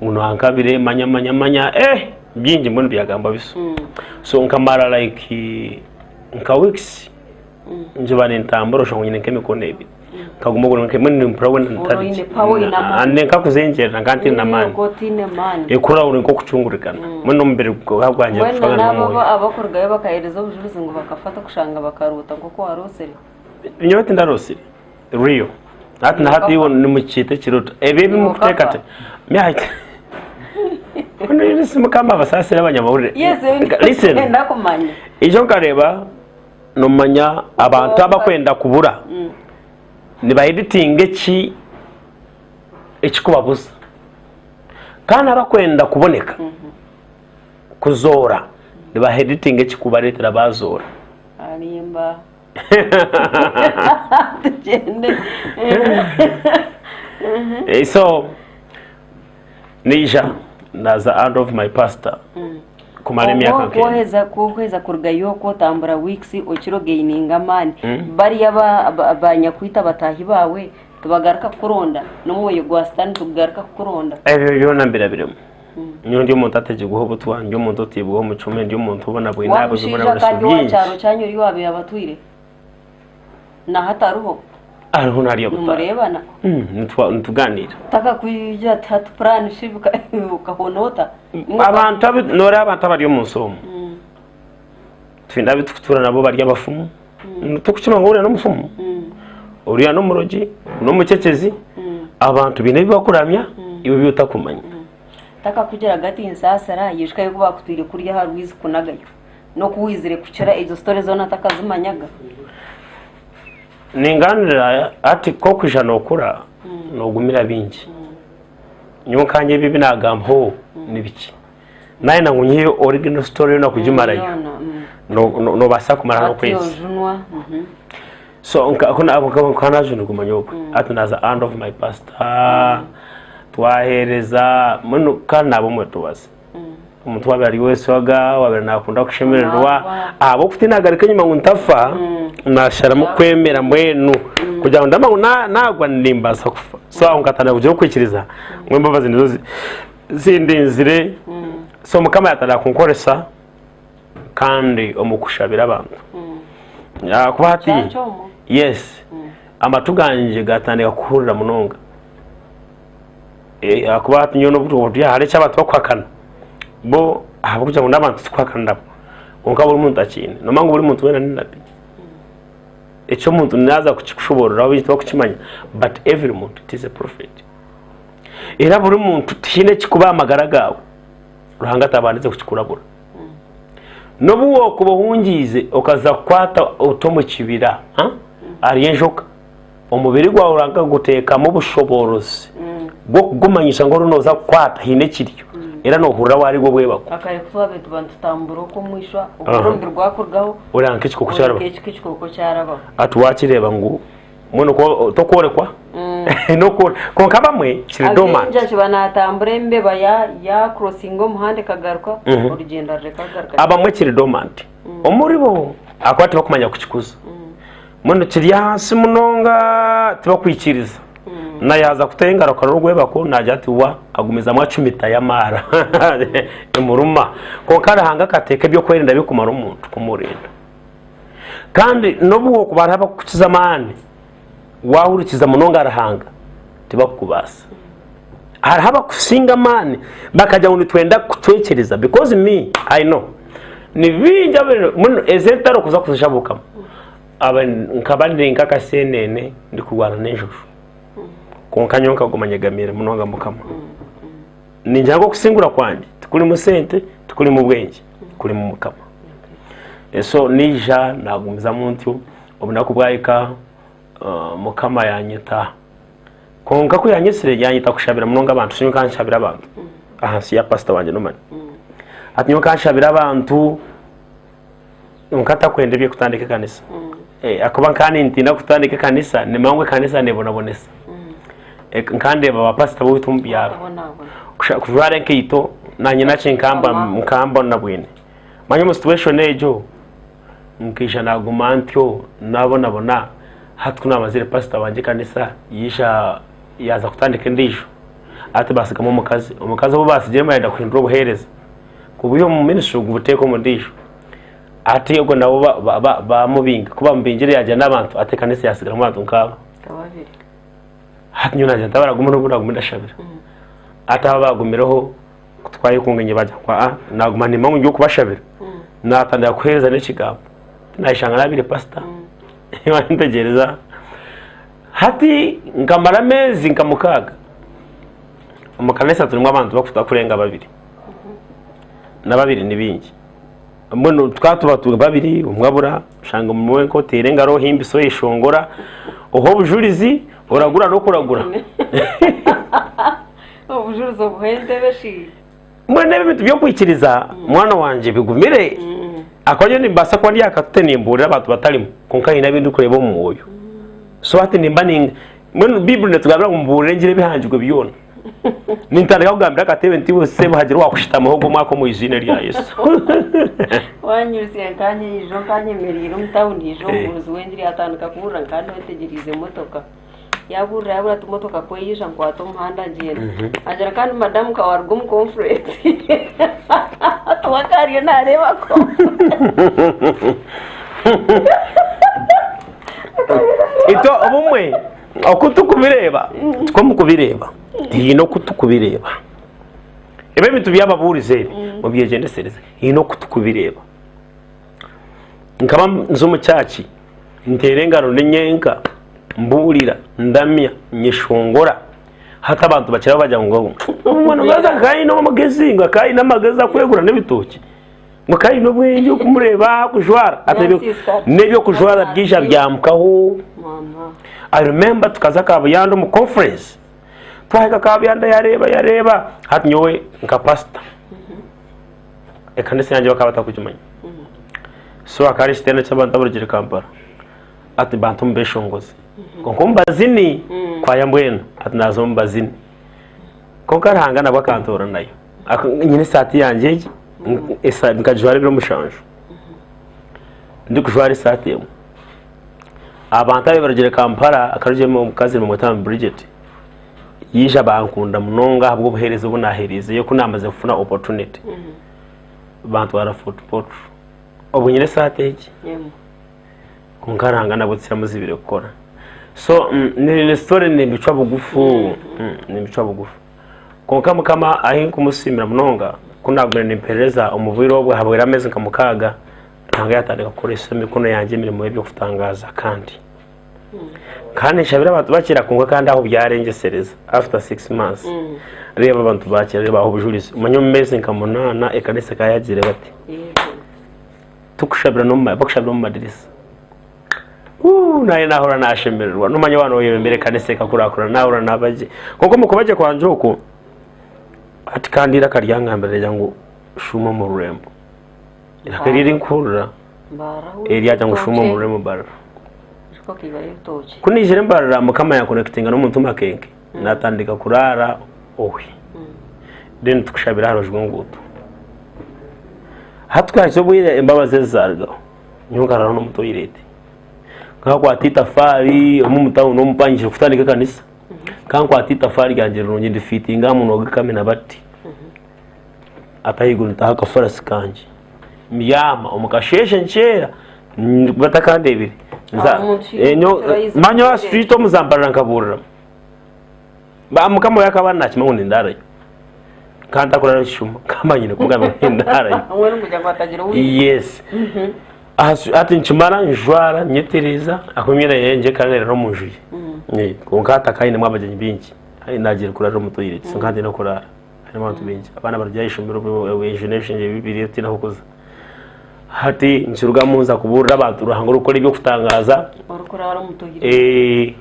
ngu nankabire manya manya manya eh, bingi mbwenu byagamba biso so nkamara like nka weeks ngiba nintambura oshanga nyine nk'emikono ebiri nkaguma ogwo mbwenu nimpurira weena Ori oine power, oine amaani. ninkakuzengyerera nka ntiine amaani Nka otiine maani. ekuhurira ori nk'okucungurikana mbwenu omubiri gukaba gwangira Mbwenu kushwana n'abo n'omwoyo abakurugayo bakaheereza obujurizi ngu bakafata kushanga bakaroota nk'oku waroosire. Nyowe tindaroosire real hati na hati iwe nimukiita ekirooto ebi ebi mukuteekateeka Mukama abasaasire abanyamahurire Yes, listen ndakumanya. ijo nkareeba Nomanya abantu abakwenda kubura niba editinga eki ekikubabuza kandi abakwenda kuboneka kuzoora niba editinga ekikubaretera bazoora. Arimba. Tugyende. So. Naija naaza under of my pastor kumara emyaka Obwo nk'ena. kwoheza kwoheza kurugayo okwo otambura weeks okira ogaininga amaani. Bariya aba- aba- abanyakwita bataahi baawe tibagaruka kukuronda n'omwoyo gwa sitaani tigugaruka kukuronda. Ebyo byona mbirabiremu. Nyowe ndi omuntu ategirweho obutwa, ndi omuntu otiibweho omucume, ndi omuntu obonabwine Wa ahabw'ebibonaboneso mushaija kandi owa bingi. kyaro kyanyu ori waabaire abatwire na hati ariho? Ariho narya butaaha. Nimureebana? Nitugaaniira. Takakwija ati hati puraani shi bikahona ota? Abantu abu nooreeba abantu abari omu nsi omu, twine abu turikutuura nabo bari abafumu, torikukimanya ngu oriya n'omufumu, oriya n'omurogi, n'omucecezi, abantu baine ebi barikuramya iwe ebi otakumanya. Takakugiraga ati nsaasira, ijuka ku baakutwire kuriya aha rwizi kunagayo, n'oku waizire kukira ezo sitore zoona takazimanyaga. Ningaanira hati ku orikwija nookura noogumira bingi. Nyowe nkanye ebi ebi naagambaho ni bikye. Naayenda ngu nyiheyo original story yoona kugimarayo, noobaasa kumaraho n'okwezi. So nka naajunirwe omanya obwe, hati naaza under of my pastor, twaheereza mbwenu kandi naaba omwetowaze. Omuntu owaabaire ari ow'eswaga, owaabaire naakunda kushemererwa, ahabw'okutiina agaruka enyima ngu ntafa, naasharamu kwemera mbwenu kugira ngu ndamanya ngu naagwa nimbaasa kufa. So aho nkatandika kugira okwikiriza ngu embabazi nizo zindinzire. So Mukama yaatandika kunkoresa kandi omu kushabira abantu. Ahakuba hati, yes, amatu gangye gaatandika kuhurira munonga. Eh, ahakuba hati nyowe n'obu turi aha hariho eki abantu bakuhakana bo ahabw'okugira ngu n'abantu tikuhakana nabo kwonka buri muntu akiine noomanya ngu buri muntu weena ni nabi eki omuntu naaza kukikushoboorora baingi tibakukimanya but every muntu it is a prophet era buri muntu tihaine ekikuba aha magara gaawe Ruhanga atabandize kukikurabura n'obu wookuba ohungiize okaza kukwata ota omu kibira ha? Hariyo enjoka Omubiri gwawe Ruhanga aguteekamu obushoboorozi bw'okugumanyisa ngu oru nooza kukwata haine ekiriyo era noohurira waarigwa obwebako. Akare ku twabaire tuba nitutambura okwo omu ishwa, ohurira omubiri gwakurugaho, Oreba nk'ekikooko oreba kyarabaho. nk'ekikooko kyarabaho. Hati waakireeba ngu mbwenu ku tokworekwa n'okwo kwonka abamwe kiri dormant. Abaingi akiba naatambura embeba ya yakurosinga omuhanda ekagaruka, orugyendo arureka rugaruka. Abamwe kiri dormant omuribo ahakuba tibakumanya kukikuza. Mbwenu kiri ahansi munonga tibakwikiriza. Na yaaza kutayo engaro akarora ogwebako naagira ati wa agumizamu acumitayo amaara emuruma. Kwonka Ruhanga akateeka eby'okwerinda birikumara omuntu kumurinda. Kandi n'obu hookuba hariho abakukukiza amaani, waahurikiza munonga Ruhanga tibakukubaasa. Hariho abakusinga amaani bakagira ngu nitwenda kukucwekyereza because me I know ni baingi mbwenu ezi entaro kuza kuzishabukamu nkaba ndi nk'akaseenene ndikurwana n'enjojo kwonka nyowe nkaguma nyegamiire munonga Mukama. Ningira ngu okusingura kwangye tikurimu sente, tikurimu bwengye, kurimu Mukama. So naija nagumizamu ntyo, obunaku bwahika Mukama yanyeta. Kwonka ku yanyetsire yanyeta kushabira munonga abantu, so nyowe nkaba nshabira abantu ahansi ya pasita wangye nomanya. Hati nyowe nkaba nshabira abantu kwonka ntakwenda eby'okutandika ekanisa. Ahakuba nkaba nintiina kutandika ekanisa nimanya ngu ekanisa nebonabonesa. Nkaba ndeeba ba pasita b'owaitu omu byaro kujwara enkaito nanye nakye nkaba mbonabwine. Manya omu situation egyo nkaija naguma ntyo nabonabona hati ku namazire pasita wangye ekanisa yaija yaaza kutandika endiijo hati basigamu omukazi, omukazi ou basigiremu yayenda kuhindura obuheereza kubwiha omu ministry kubuteeka omu ndiijo hati ogwo nawe bamubinga ku bamubingire yaagira n'abantu hati ekanisa yasigaramu abantu nkaabo. Hati nyowe naagira nti abaraguma n'obu naguma ndashabira hati abo abagumireho Ku twayekungaine baagira ngu aa naaguma nimba ngu ndi ow'okubashabira, naatandika kuheereza n'ekigambo. Naayeshanga naabaire pasita ntegereza. Hati nkamara ameezi nka mukaaga omu kanisa turimu abantu barikurenga babiri, na babiri ni baingi. Mbwenu tukaba tuba turi babiri omwe abura, oshanga omwe wenka oteera engaro ohimbisa oyeshongora, oha obujurizi, oragura n'okuragura. Obujurizi obuha entebe shi. Mbwenu ebi ebintu by'okwikiriza mwana wangye bigumire. Ahakuba nyowe nimbaasa kuba ndi aha katute nimbuurira abantu batarimu kwonka haine abu ndikureeba omu mwoyo. So hati nimba ni mbwenu Baiburi neetugambira ngu mubuurire engiri ebihangirwe byona. Nintandika kugambira akatebe nti iwe sebo hagira owakushutamaho ogu omwaka omu iziina rya Yesu. Wanyutsya nkanye ijo nkanyemereire omu tawuni ijo omubuurizi w'engiri yatandika kubuurira nkaba ndiho ntegyereize emotoka. Yabuurira yabuurira ati emotoka ku eija nkwata omuhanda ngyenda. Agira kandi madamu ka waruga omu conference ati we akaba ariyo nareeba conference. Itwe obumwe oku tukubireeba tikwo mukubireeba haine oku tukubireeba ebi ebintu byababuurize ebi mubyegyendesereze haine oku tukubireeba nkaba nza omu kyaki nteera engaro ndi nyenka mbuurira ndamya nyeshongora hati abantu bakira bagira ngu omwana ngu aine amagezi ngu aine amagezi akwegura n'ebitookye Ngu aine obwengye okumureeba akujwara n'ebyokujwara byaija byamukaho. I remember tukaza Kabuyanda omu conference twahika Kabuyanda yareeba yareeba hati nyowe nka pastor ekanisa yangye bakaba batakugimanya so hakaba hariho ekiteerane ky'abantu abarugire Kampala ati bantu mubeshongoze kwonka omu bazini kwaya mbwenu hati naaza omu bazini Kwonka Ruhanga nabwo akantooranayo. Nyine esaati yangye egi, nkagijwara ebiro mushanju. Ndikujwara esaati emwe. Abantu ababaire barugire Kampala, akarugiremu omukazi nibamweta Mama Bridget, yaija bankunda munonga ahabw'obuheereza obu naaheereizeyo ku naamazire kufuna opportunity. Bantwara Fort Portal. Obwo nyine esaati egi. Kwonka Ruhanga nabwo tikimuzibire kukora. So ni story nimbicwa bugufu, nimbicwa bugufu. Kwonka Mukama ahi nkumusiimira munonga ku nagumire nimperereza omu bwire obwo habwire ameezi nka mukaaga, Ruhanga yatandika kukoresa emikono yangye emirimo y'eby'okutangaaza kandi. Kandi nshabire abantu bakira kwonka kandi aho byarengyesereza after 6 months. Reeba abantu bakira reeba aho obujurizi. Omanye omu meezi nka munaana ekanisa ekaba yagiire bati. Tukushabira n'omu bakushabira omu madirisa. Uu, naye nahurira nashemererwa. Nomanya waaba noyebembera ekanisa ekakurakurana nahurira naba gye. Kwonka omu kuba gye kwangye okwo, hati kandi eiraka ryangambira rigira ngu shuuma omu rurembo. Eiraka eri erinkuhurira eryagira ngu shuuma omu rurembo Mbarara. Ku naizire Mbarara Mukama yankonekitinga n'omuntu Makenke, natandika kuraara owe. Then tukushabira aha rubaju rw'enguuto. Hati twahikire obwire embabazi ezi zarugaho, nyowe nkarara n'omu toilet. Nkakwata itafaari omu omu town omu mpangire kutandika ekanisa, nkankwata itafaari ryangye rirungi ndifiitinga aha munwa gw'ekamina bati, ati ahaiguru ntaho akafarasi kangye. Mbyama omu kasheeshe nkyeera batakandeebire. Manya aha street omu Zambarara nkabuuriramu. Mukama we akaba nakimanya ngu nindarayo. Nkaba ntakurara ekishuma, nkaba nyine kumugambira ngu nindarayo. Yes. Hati nkimara njwara nyetereza ahakuba emyenda yangye ekaba erara omu nju ye. Eh, Kwonka hati akaba ainemu abagyenyi baingi. Hati naagiire kurara omu toilet, so nkaba ntaine h'okuraara. Harimu abantu baingi. Abaana barugire aha ishomero, enju n'ebishengye bibiri tihaine ah'okuza. Hati nkirugamu nza kubuurira abantu Ruhanga orikukora eby'okutangaaza. Orikurara omu toilet. Eh,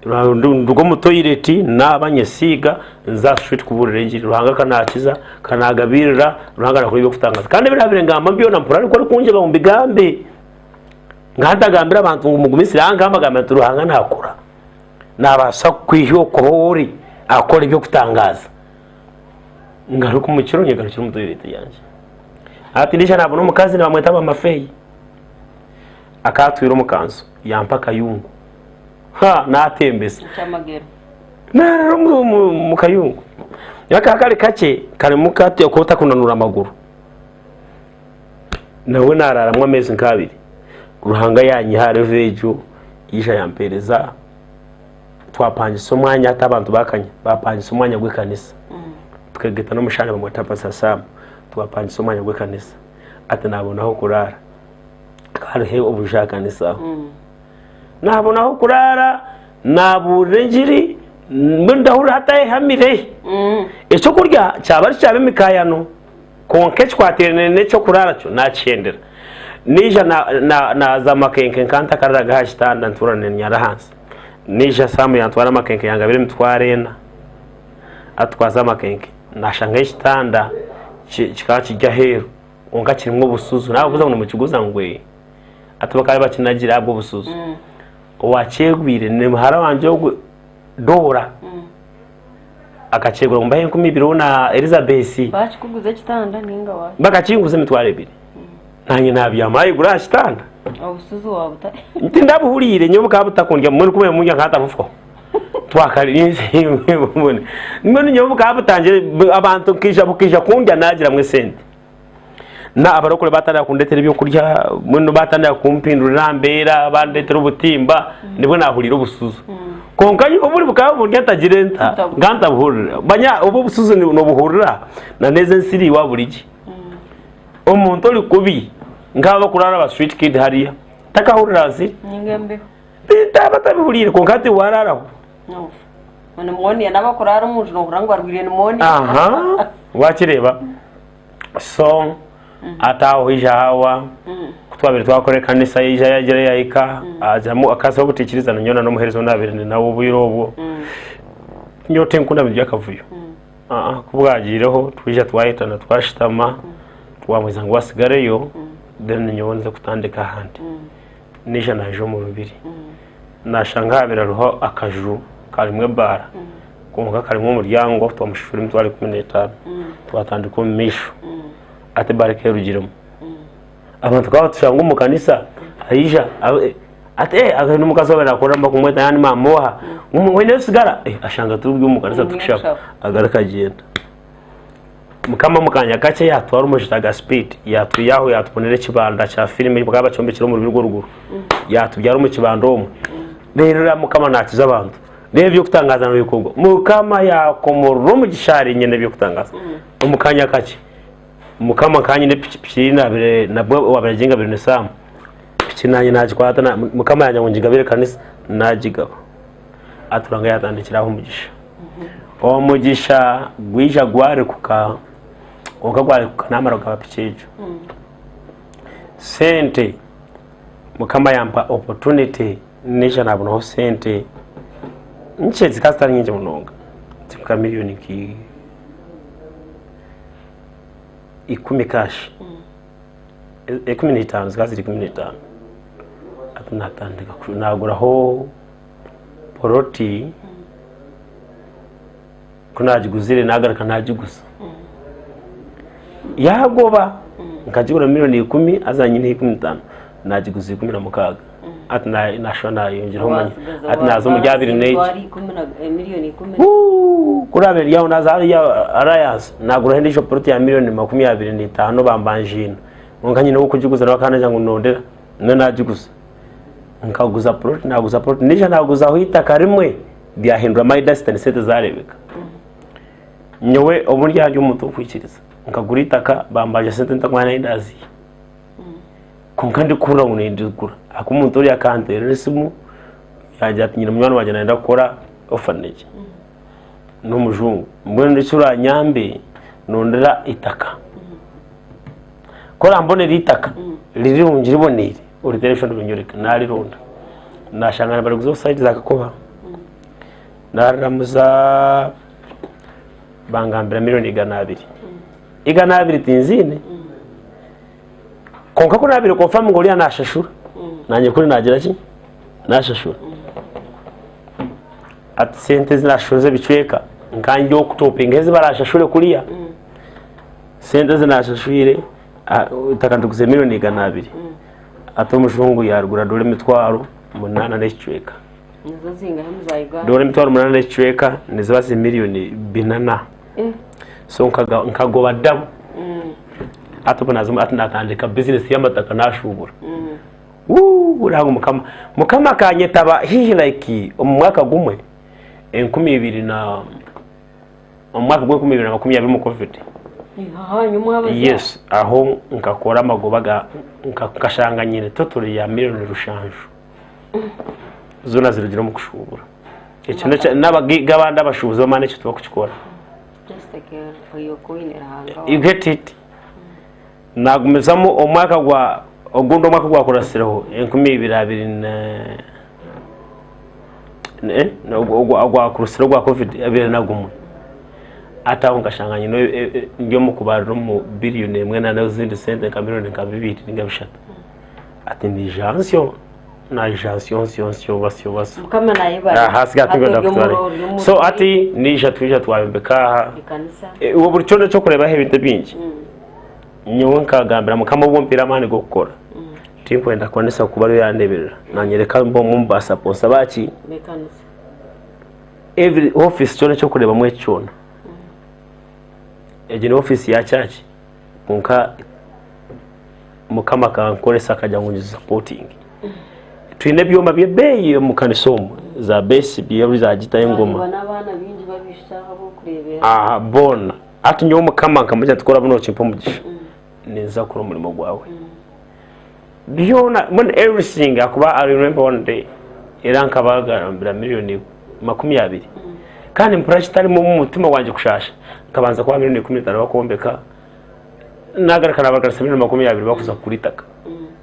Nduga omu toilet naaba nyesiiga nza aha street kubuurira engiri. Ruhanga akanakiza, akanagabirira, Ruhanga nakora eby'okutangaaza. Kandi ebi naabaire ngamba byona mpurira nikwo arikungyeba ngu mbigambe. Nkaba ntagambira abantu ngu mugumisirize ahakuba nkaba mbagambira nti Ruhanga naakora. Naabaasa kukwiha okwo ahu ori akakora eby'okutangaaza. Ngaruka omu kiro nyegarukira omu toilet yangye. Hati ndiija naabona omukazi nibamweta Maama Faye. Akaba atwire omu kanzu yampa akayungu. Ha, naatembeza. Ekyamagero. Naarara omu, omu, mu kayungu. Aka kari kakye karimu kati oku otakunanura amaguru. Nawe naararamu ameezi nk'abiri. Ruhanga yaanyiha aha level egyo, yaija yampeereza, twapangisa omwanya hati abantu baakanya, baapangisa omwanya gw'ekanisa. Tukeegeta n'omushaija nibamweta Pastor Sam, twapangisa omwanya gw'ekanisa. Hati naabona ah'okuraara. Hakaba hariho obuju aha kanisa aho. Naabona ah'okuraara, naabuurira engiri, mbwenu ndahurira hati ayehamire. Ekyokurya kyaba ari kyaba emikaayano, kwonka ekikwatiraine n'eky'okuraara kyo naakihendera. Naija naaza Makenke nkaba ntakararaga aha kitanda ntuura niinyara ahansi. Naija Sam yantwara Makenke yangabira emitwaro ena, atwaza Makenke naashangayo ekitanda kikaba kiri aheeru kwonka kirimu obusuzu, naababuuza ngu nimukiguza ngu ee. Hati bakaba bakinagira ahabw'obusuzu. Owakyegwire ni muhara wangye ogwo Dora. Akakyegura ngu mbahe 2000 we na Elizabeth. Bakikuguza ekitanda ninga wa? Bakakinguza 2000. Nanye nabyama ahaiguru aha kitanda. Obusuzi wabuta. Tindabuhuriire nyowe bukaba butakundya mbwenu ku bwemundya nkaba ntabufaho. Mbwenu nyowe bukaba butangire abantu nkaija bukaija kundya nagiramu esente. Na abarokore batandika kundetera ebyokurya mbwenu batandika kumpindurira aha mbeera bandetera obutimba nibwo nahuriire obusuzu. Kwonka nyowe oburi bukaba bundya ntagire nta nkaba ntabuhurira. Manya obu obusuzu nobuhurira na n'ezi ensiri waabura gye. Omuntu ori kubi nk'aba abarikuraara aba street kid hariya takahurira nsiri. Ninga embeho. Taba atabihuriire kwonka hati waraaraho. Noofa. Nimoniya n'abakuraara omu nju noohurira ngu barwaire nimoniya. Aha wakireeba so ataaho haija haawa ku twabaire twakora ekanisa yaija yagira yahika ajamu akazaho obutaikirizana nyowe na n'omuheereza ou naabaire ndi nawe obwire obwo nyowe tinkunda bintu by'akavuyo. Ku bwagiireho twija twayetana twashutama twamweza ngu asigareyo then nyowe nze kutandika ahandi. Naija naija omu Rubiri nashanga habaire hariho akaju karimu ebaara kwonka karimu omuryango twamushashura emitwaro 15 twatandika omu maisho hati ebaara ekaba erugiremu. Abantu bakaba batushanga omu kanisa aija ati eh hariho n'omukazi owaabaire naakoreramu barikumweta yaaba ni maama oha ngu oine esigara ashanga turi omu kanisa turikushaba agaruka agyenda. Mukama omu kanya kakye yaatutwara omu majuta ga sipiidi yaatwiha aho yaatubonera ekibanda kya firimu bakaba bakyombekire omu rubiri rw'oruguru yaatubyara omu kibanda omwo reero ora Mukama naakiza abantu reero eby'okutangaaza nibikorwa Mukama yaakomorora omugisha ahariinye n'eby'okutangaaza omu kanya kakye. Mukama nkaba nyine epikipiki ei naabaire nabwo owaabaire agingabire ni Sam. Piki naanye naagikwata na Mukama yaagira ngu ngigabire ekanisa naagigaba. Hati Ruhanga yaatandikira aho omugisha. Omugisha gwija gwarekuka kwonka gwarekuka naamara kugaba piki egyo. Sente Mukama yampa opportunity naija naabonaho sente nkye zikaba zitari nyingi munonga nka miriyoni nka 10 cash 15 zikaba ziri 15 hati natandika naguraho poloti ku nagiguzire nagaruka nagiguza yagoba nkagigura miliyoni 10 haza nyineho 15 nagiguza 16 hati nashuba nayongyeraho manya hati naza omuri abiri n'egi Ku naabaire ndi aho naaza hariya Alliance naaguraho endiijo puroti ya miriyoni 25 bambanjiina kwonka nyine ow'okugiguza nawe akaba naagira ngu nondera nyowe naagiguza. Nkaguza puroti naaguza puroti naija naaguzaho eitaka rimwe ryahindura my destiny sente zaareebeka. Nyowe obu ndi aha ndi omuntu w'okwikiriza nkagura eitaka bambanja sente ntakumanya ahu ndaaziihe. Kwonka ndikuhurira ngu nindigura ahakuba omuntu oriya akanteerera esimu yangira ati nyine munywani wangye nayenda kukora orphanage n'omujungu mbwenu eki oranyambe nondera eitaka ku orambonera eitaka rirungi riboneire oriteere ebishushani obinyoreke narironda nashanga nibariguza sayidi za Kakoba nariramuza bangambira miriyoni 200 200 tinziine Kwonka ku naabaire confirm ngu oriya naashashura, naanye kuri naagira ki? Naashashura. Hati sente ezi naashashura z'ebicweka nka ndi ow'okutopinga ezi baraashashure kuriya. Sente ezi naashashwire eitaka ndiguze miriyoni 200. Hati omujungu yaarigura doora 800 n'ekicweka. Nizo zingahi omu za Uganda? Doora 800 n'ekicweka niziba ziri miriyoni 400. So nkagoba double. Hati obu naza hati natandika bizinesi y'amataka nashuubura. Wuuu ngu mukama mukama akanyetaba haihi like omu mwaka gumwe 2000 na omu mwaka gw'enkumi ibiri na 20 omu covid. Yes aho nkakora amagoba ga nkashanga nyine total ya miriyoni 7 zoona zirugire omu kushuubura. Ekyo n'abagaiga abandi abashuubuzi b'amaani ekyo tibakukikora. You get it? Nagumizamu omwaka gwa ogundi omwaka ogwakuratsireho 2020 na ogwakurutsire ogwa covid 21 hati aho nkashanga nyine ndi omu kubarira omu biliyoni emwe na n'ezindi sente nka miliyoni nka bibiri ninga bishatu. Hati naija nsyo. Naija nsyo nsyo nsyo basyo basyo. Mukama nayebare. Aha hasigaye Hati tugenda ori omu kutwara. ori omu So hati niija twija twayombeka aha. ekanisa. Iwe buri kyona ekyokureebaho ebintu bingi nyowe nkagambira mukama obu ompaire amaani g'okukora tinkwenda kanisa kuba ariyo yandeberera nanyereka mbe omwe omu basaponsa baki B'ekanisa. every office kyona ekyokureebamu eki kyona egi ni office ya church kwonka Mukama akankoresa akagira ngu ngisapotinge. Twine ebyoma by'ebeeyi omu kanisa omu, za besi, za gita engoma. Naareeba n'abaana baingi b'abaishiki aha ab'okureebera. Aha boona. Hati nyowe Mukama nkamugira nti ku oraabe nookimpa omugisha, ninza kukora omurimo gwawe. Byona, mbwenu everything ahakuba I remember one day, era nkabagambira miriyoni 20 kandi mpurira kitarimu omu mutima gwangye kushaasha, nkabanza kubaha miriyoni 15 bakwombeka, Nagaruka nabagarutsa miriyoni 20 bakuza kugura eitaka.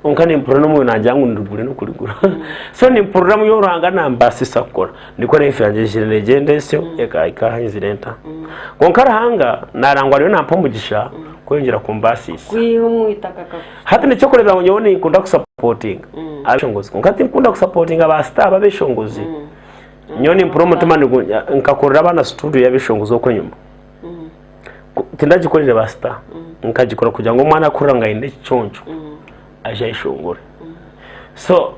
Kwonka nimpurira n'omwoyo nangira ngu ndirigure n'okurigura. So nimpurira nyowe Ruhanga nambaasisa kukora. Nikwo life yangye eizire neegyenda esyo ekahika aha nyizire nta. Kwonka Ruhanga narangwa ariyo nampa omugisha kweyongyera kumbaasisa. Kwiha omu itaka akakushutama. Hati n'eky'okureebera ngu nyowe ninkunda kusapotinga abeshongozi kwonka tinkunda kusapotinga ba star b'abeshongozi. Nyowe nimpurira omutima nkakorera abaana studio y'abeshongozi okwo enyima. Tindagikorire ba star nkagikora kugira ngu omwana akurira ngu aine ekiconco aije ayeshongore so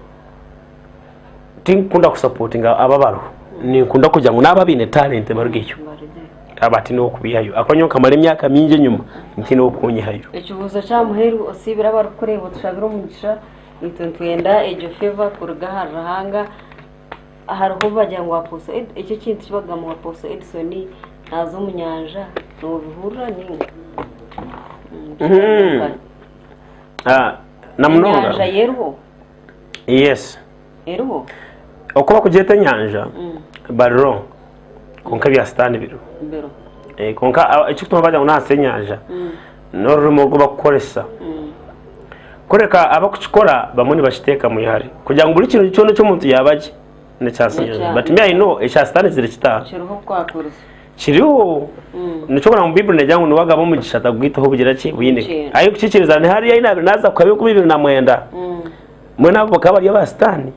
tinkukunda kusapotinga abo abariho ninkunda kugira ngu naabo abaine talent barugeyo aba tihaine ow'okubiihayo ahakuba nyowe nkamara emyaka mingi enyima ntihaine ow'okunyihayo. Ekibuuzo ky'aha muheru osiibire abarikukureeba otushabire omugisha itwe nitwenda egyo favour kuruga ahari Ruhanga. Hariho obu bagira ngu Apostle Ed, ekyo ekintu eki bakugamba ngu Apostle Edison naaza omu nyanja, noobihurira nainga? Ah, na munonga. Enyanja yo eriho? Yes. Eriho? Oku bakugyeta enyanja bari wrong kwonka ebya sitaani biriho. Biriho. Eh, kwonka ah, ekikutuma bagira ngu n'ahansi y'enyanja n'orurimi oru bakukoresa. Kureka abakukikora bamwe nibakiteeka mu ihari kugira ngu buri kintu kyona eki omuntu yaaba gye n'ekya N'ekya- But me I know ekya sitaani kiri kita? Kiriho obukwakurizo. Kiriho. Nikyo orikureeba ngu Baiburi neegira ngu niwe agaba omugisha atagwitaho obugira ki? Bwinike. Bwinike. Ahi kukikiriza ni hariya ahi naabaire naaza kuha 2009. Mbwenu abo bakaba bari aba sitaani.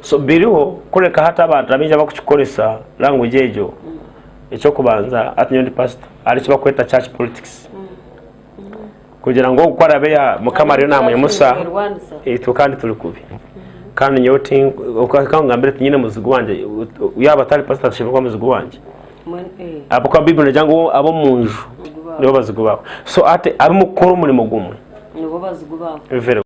So biriho kureka hati abantu abaingi abakukikoresa language egyo, eky'okubanza hati nyowe ndi pastor, hariho eki barikweta church politics. Kugira ngu ogu ku araabe ya Mukama ariyo naamwimusa, itwe kandi turi kubi. Kandi nyowe reka nkugambire tinyine muzigu wangye, yaaba atari pasita tashemereire kuba muzigu wangye. Ahabw'okuba Baiburi neegira ngu ab'omu nju nibo bazigu baawe. So hati abu murikukora omurimo gumwe. Nibo bazigu baawe. Very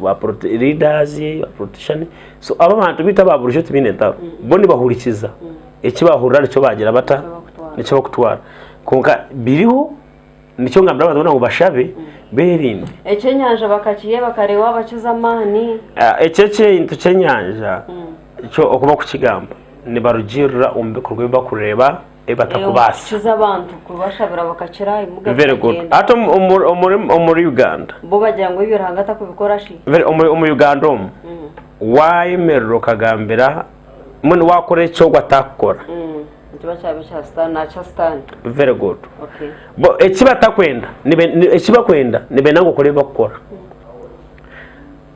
Ba leaders, ba politician, so abo abantu beitu aba burijo tibaine ntaro, bo nibahurikiza eki bahurira nikyo bagira bata, nikyo bakutwara. Kwonka biriho nikyo ngambira abantu boona ngu bashabe berinde. Ekyenyanja bakakiha bakareeba wabakiza amaani. Ekyo ekintu ky'enyanja kyo oku bakukigamba nibarugirira omu bikorwa ebi bakureeba. ebi batakubaasa. Kukiza abantu kubashabira bakakira ebimuga Very good. bikagyenda. Hati omu- omu- omuri omuri Uganda Bo bagira ngu ebyo Ruhanga atakubikora shi? very- omu omu Uganda omu wayemerera okagambira mbwenu wakora eki ogwo atakukora Nikiba kyaba ekya sitaani nakya sitaani. very good Okay. Bo eki batakwenda nibe- ni- eki bakwenda nibenda ngu okore ebi bakukora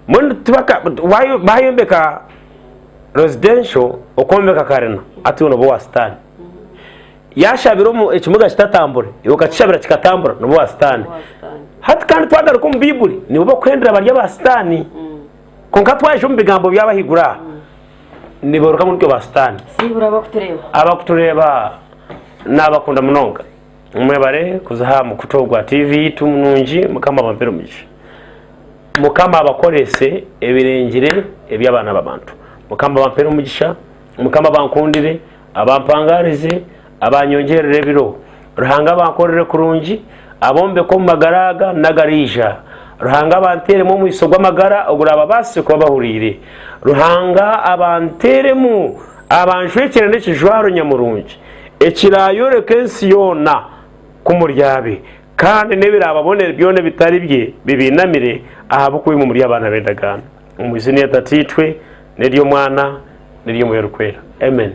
mbwenu tibaka wayo- bayombeka residential okwombeka karina hati iwe noba owa sitaani Yashabira omu ekimuga kitatambure, iwe okakishabira kikatambura, noba owa Sitaane. Hati kandi twagaruka omu Baibuli, nibo bakuhendera bari aba Sitaane. Kwonka twaija omu bigambo byabo ahaiguru aha, nibooreka ngu nitwe ba Sitaane. Siibura abakutureeba. Abakutureeba nabakunda munonga. Mwebare kuza aha mukutu ogwa TV yitu nungi, Mukama abampere omugisha. Mukama abakorese ebirengire eby'abaana b'abantu. Mukama abampere omugisha, Mukama abankundire. Abampangaarize, abanyongyerere ebiro. Ruhanga abankorere kurungi, abombeke omu magara aga n'agariija. Ruhanga abanteeremu omwiso gw'amagara oguraababaasise kuba bahuriire. Ruhanga abanteeremu, abanjwekyere n'ekijwaro nyamurungi, ekiraayoreka ensi yoona ku muri abe, kandi n'ebiraababonere byona ebitari bye bibainamire, ahabw'okuba imwe muri abaana b'endagaano. Omu iziina rya Tataitwe n'ery'Omwana n'ery'Omwoyo Orikwera. Amen.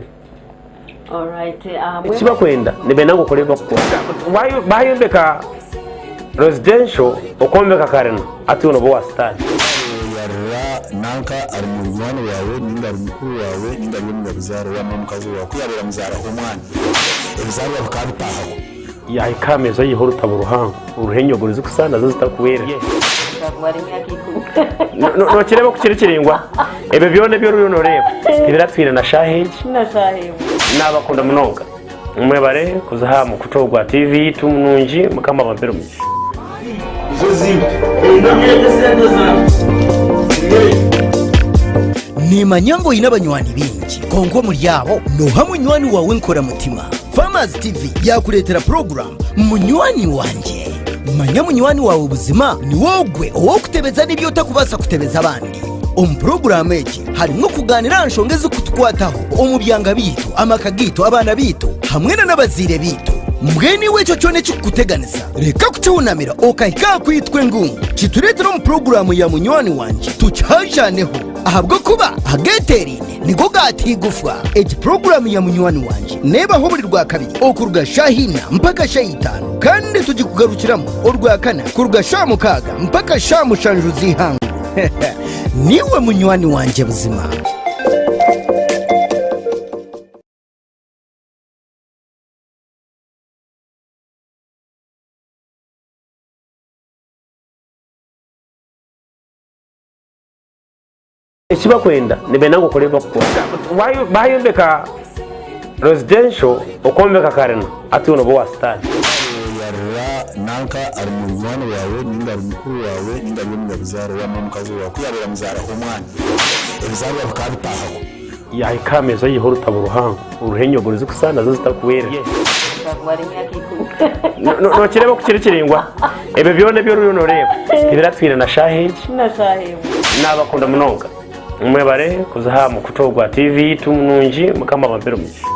Alright, Eki bakwenda nibenda ngu okore ebi bakukora. Bayombeka residential okwombeka karina hati nooba owa sitaani. Yarira nanka ari munywani waawe ninga ari mukuru waawe ninga ari omunyabuzaare waaba omukazi waawe ku yaabaire amuzaaraho omwana ebizaarwa bikaba bitaahaho. Yahika aha meeza ayiha orutabo ruhango ruriho enyogori zikusa nazo zitakuhwera. Kumara emyaka ikumi. Nokireeba oku kiri kiringwa? Ebyo byona ebi oriyo noreeba tibiratuhire na shaaha egi. Na shaaha emwe. Nabakunda munonga. Mwebare kuza aha mukutu ogwa TV yitu nungi Mukama abampere omugisha. Nimanya ngu oine abanywani baingi, kwonka omuri abo nooha munywani waawe enkoramutima? Farmers TV yaakureetera puroguraamu Munywani Wangye. Manya munywani waawe buzima niwe ogwe ow'okutebeza n'ebi otakubaasa kutebeza abandi. Omu puroguraamu egi harimu okugaaniira aha nshonga ezirikutukwataho omu byanga byaitu, amaka gaitu, abaana baitu hamwe na n'abazaire baitu. Mbwenu iwe ekyo kyona ekirikukuteganisa, reka kukihunamira okahika aha kwitwa engungu. Kitureetere omu puroguraamu ya Munywani Wangye tukihajaneho ahabw'okuba ageeteeraine nigo gaata eigufwa. Egi puroguraamu ya Munywani Wangye neebaho buri Rwakabiri okuruga shaaha ina mpaka shaaha itaano kandi tugikugarukiramu Orwakana kuruga shaaha mukaaga mpaka shaaha mushanju z'eihangwe. Niiwe munywani wangye buzima. Eki bakwenda nibenda ngu okore ebi bakukora. Bayombeka residential okwombeka karina hati iwe nooba owa sitaani. Yarira nanka ari munywani waawe ninga ari mukuru waawe ninga ari omunyabuzaare waaba omukazi waawe ku yaabaire amuzaaraho omwana ebizaarwa bikaba bitaahaho. Yahika aha meeza ayiha orutabo ruhango ruriho enyogori zikusa nazo zitakuhwera. Kumara emyaka ikumi. Nokireeba oku kiri kiringwa? Ebyo byona ebi oriyo nooreeba tibiratuhire na shaaha egi. Na shaaha emwe. Nabakunda munonga. Mwebare kuza aha mukutu ogwa TV yitu nungi Mukama abampere omugisha.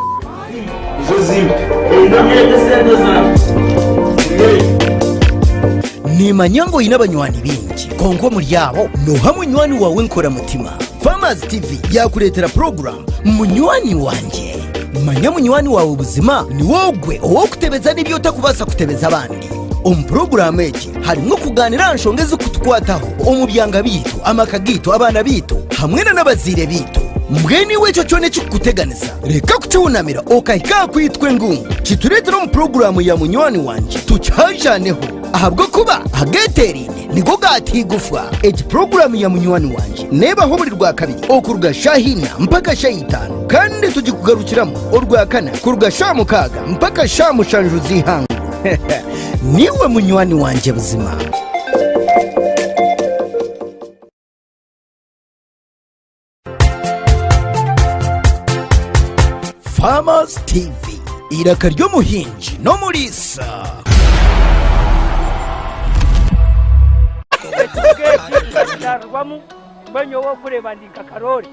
Nimanya ngu oine abanywani baingi, kwonka omuri abo nooha munywani waawe enkoramutima? Farmers TV yaakureetera puroguraamu Munywani Wangye. Manya munywani waawe buzima niwe ogwe ow'okutebeza n'ebi otakubaasa kutebeza abandi. Omu puroguraamu egi harimu okugaaniira aha nshonga ezirikutukwataho omu byanga byaitu, amaka gaitu, abaana baitu hamwe na n'abazaire baitu. Mbwenu iwe ekyo kyona ekirikukuteganisa, reka kukihunamira okahika aha kwitwa engungu. Kitureetere omu puroguraamu ya Munywani Wangye tukihajaneho ahabw'okuba ageeteeraine nigo gaata eigufwa. Egi puroguraamu ya Munywani Wangye neebaho buri Rwakabiri okuruga shaaha ina mpaka shaaha itaano kandi tugikugarukiramu Orwakana kuruga shaaha mukaaga mpaka shaaha mushanju z'eihangwe. Niiwe munywani wangye buzima. Farmers TV, eiraka ry'omuhingi n'omuriisa. Ekibuga eki nkakizarirwamu mbwenu nyowe okureeba ndi nka Karoori.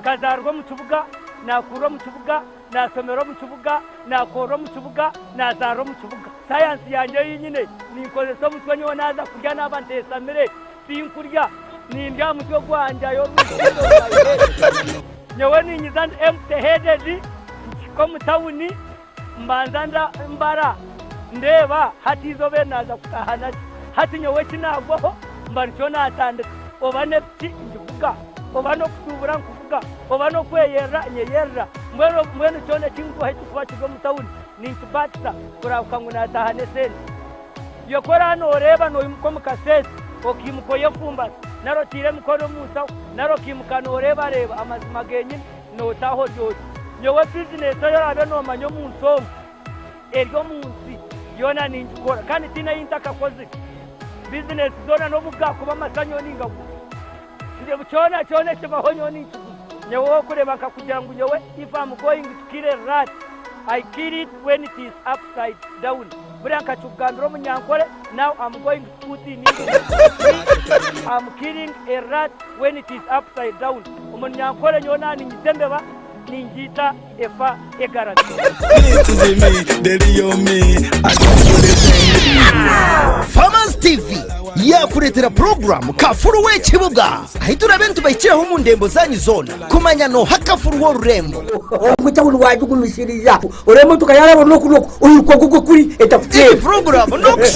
Nkazarirwa omu kibuga, nakurra omu kibuga, nasomera omu kibuga, nakorra omu kibuga, nazaarra omu kibuga. Sayansi yangye ei nyine ninkozesa omutwe nyowe naaza kurya naaba nteesamire tinkurya, nindya aha mutwe gwangye I always eat on my head. Nyowe ninyiza ndi empty headed mpika omu tawuni Mbanza nda mbara ndeeba hati eizooba eri naaza kutaaha nakyo. Hati nyowe eki naagwaho mba nikyo naatandika. Oba n'epiki ngivuga, oba n'okushuubura nkuvuga, oba n'okweyerera nyeyerera. Mbwenu mbwenu kyona eki ngwaho ekirikuba kiri omu tawuni ninkibaatisa kurahuka ngu naataaha n'esente. Yekora nooreeba noimuka omu kaseese okaimuka oyefumbasa nari otaire emikono omu nshaho nari okaimuka nooreebareeba amazima genyini. Nootaaha ori oti, Nyowe bizinesi ei oraabe noomanya omu nsi omu, eri omu nsi yoona ningikora kandi tihaine ei ntakakozire. Bizinesi zoona n'obu gaakuba amasa nyowe ningaguza. Kyona kyona ekibaho nyowe ninkiguza. Nyowe orikureeba nkakugira ngu nyowe if am going to kill a rat, I kill it when it is upside down. Buriya nkakikugambira Omunyankore, now am going to put in English, am killing a rat when it is upside down. Omunyankore nyowe naaba niinyita embeba, ningiita efa egarami. Farmers TV. Yakureetera puroguraamu Kafuru w'ekibuga ahu turabe nitubahikiraho omu ndembo zaanyu zoona kumanya nooha kafuru w'orurembo. Ogu tawuni wagigumisiriza, ora emotoka yaraba n'oku n'oku, oyiruka ogugwe kuri Egi etakuteera. puroguraamu n'okushemererwa.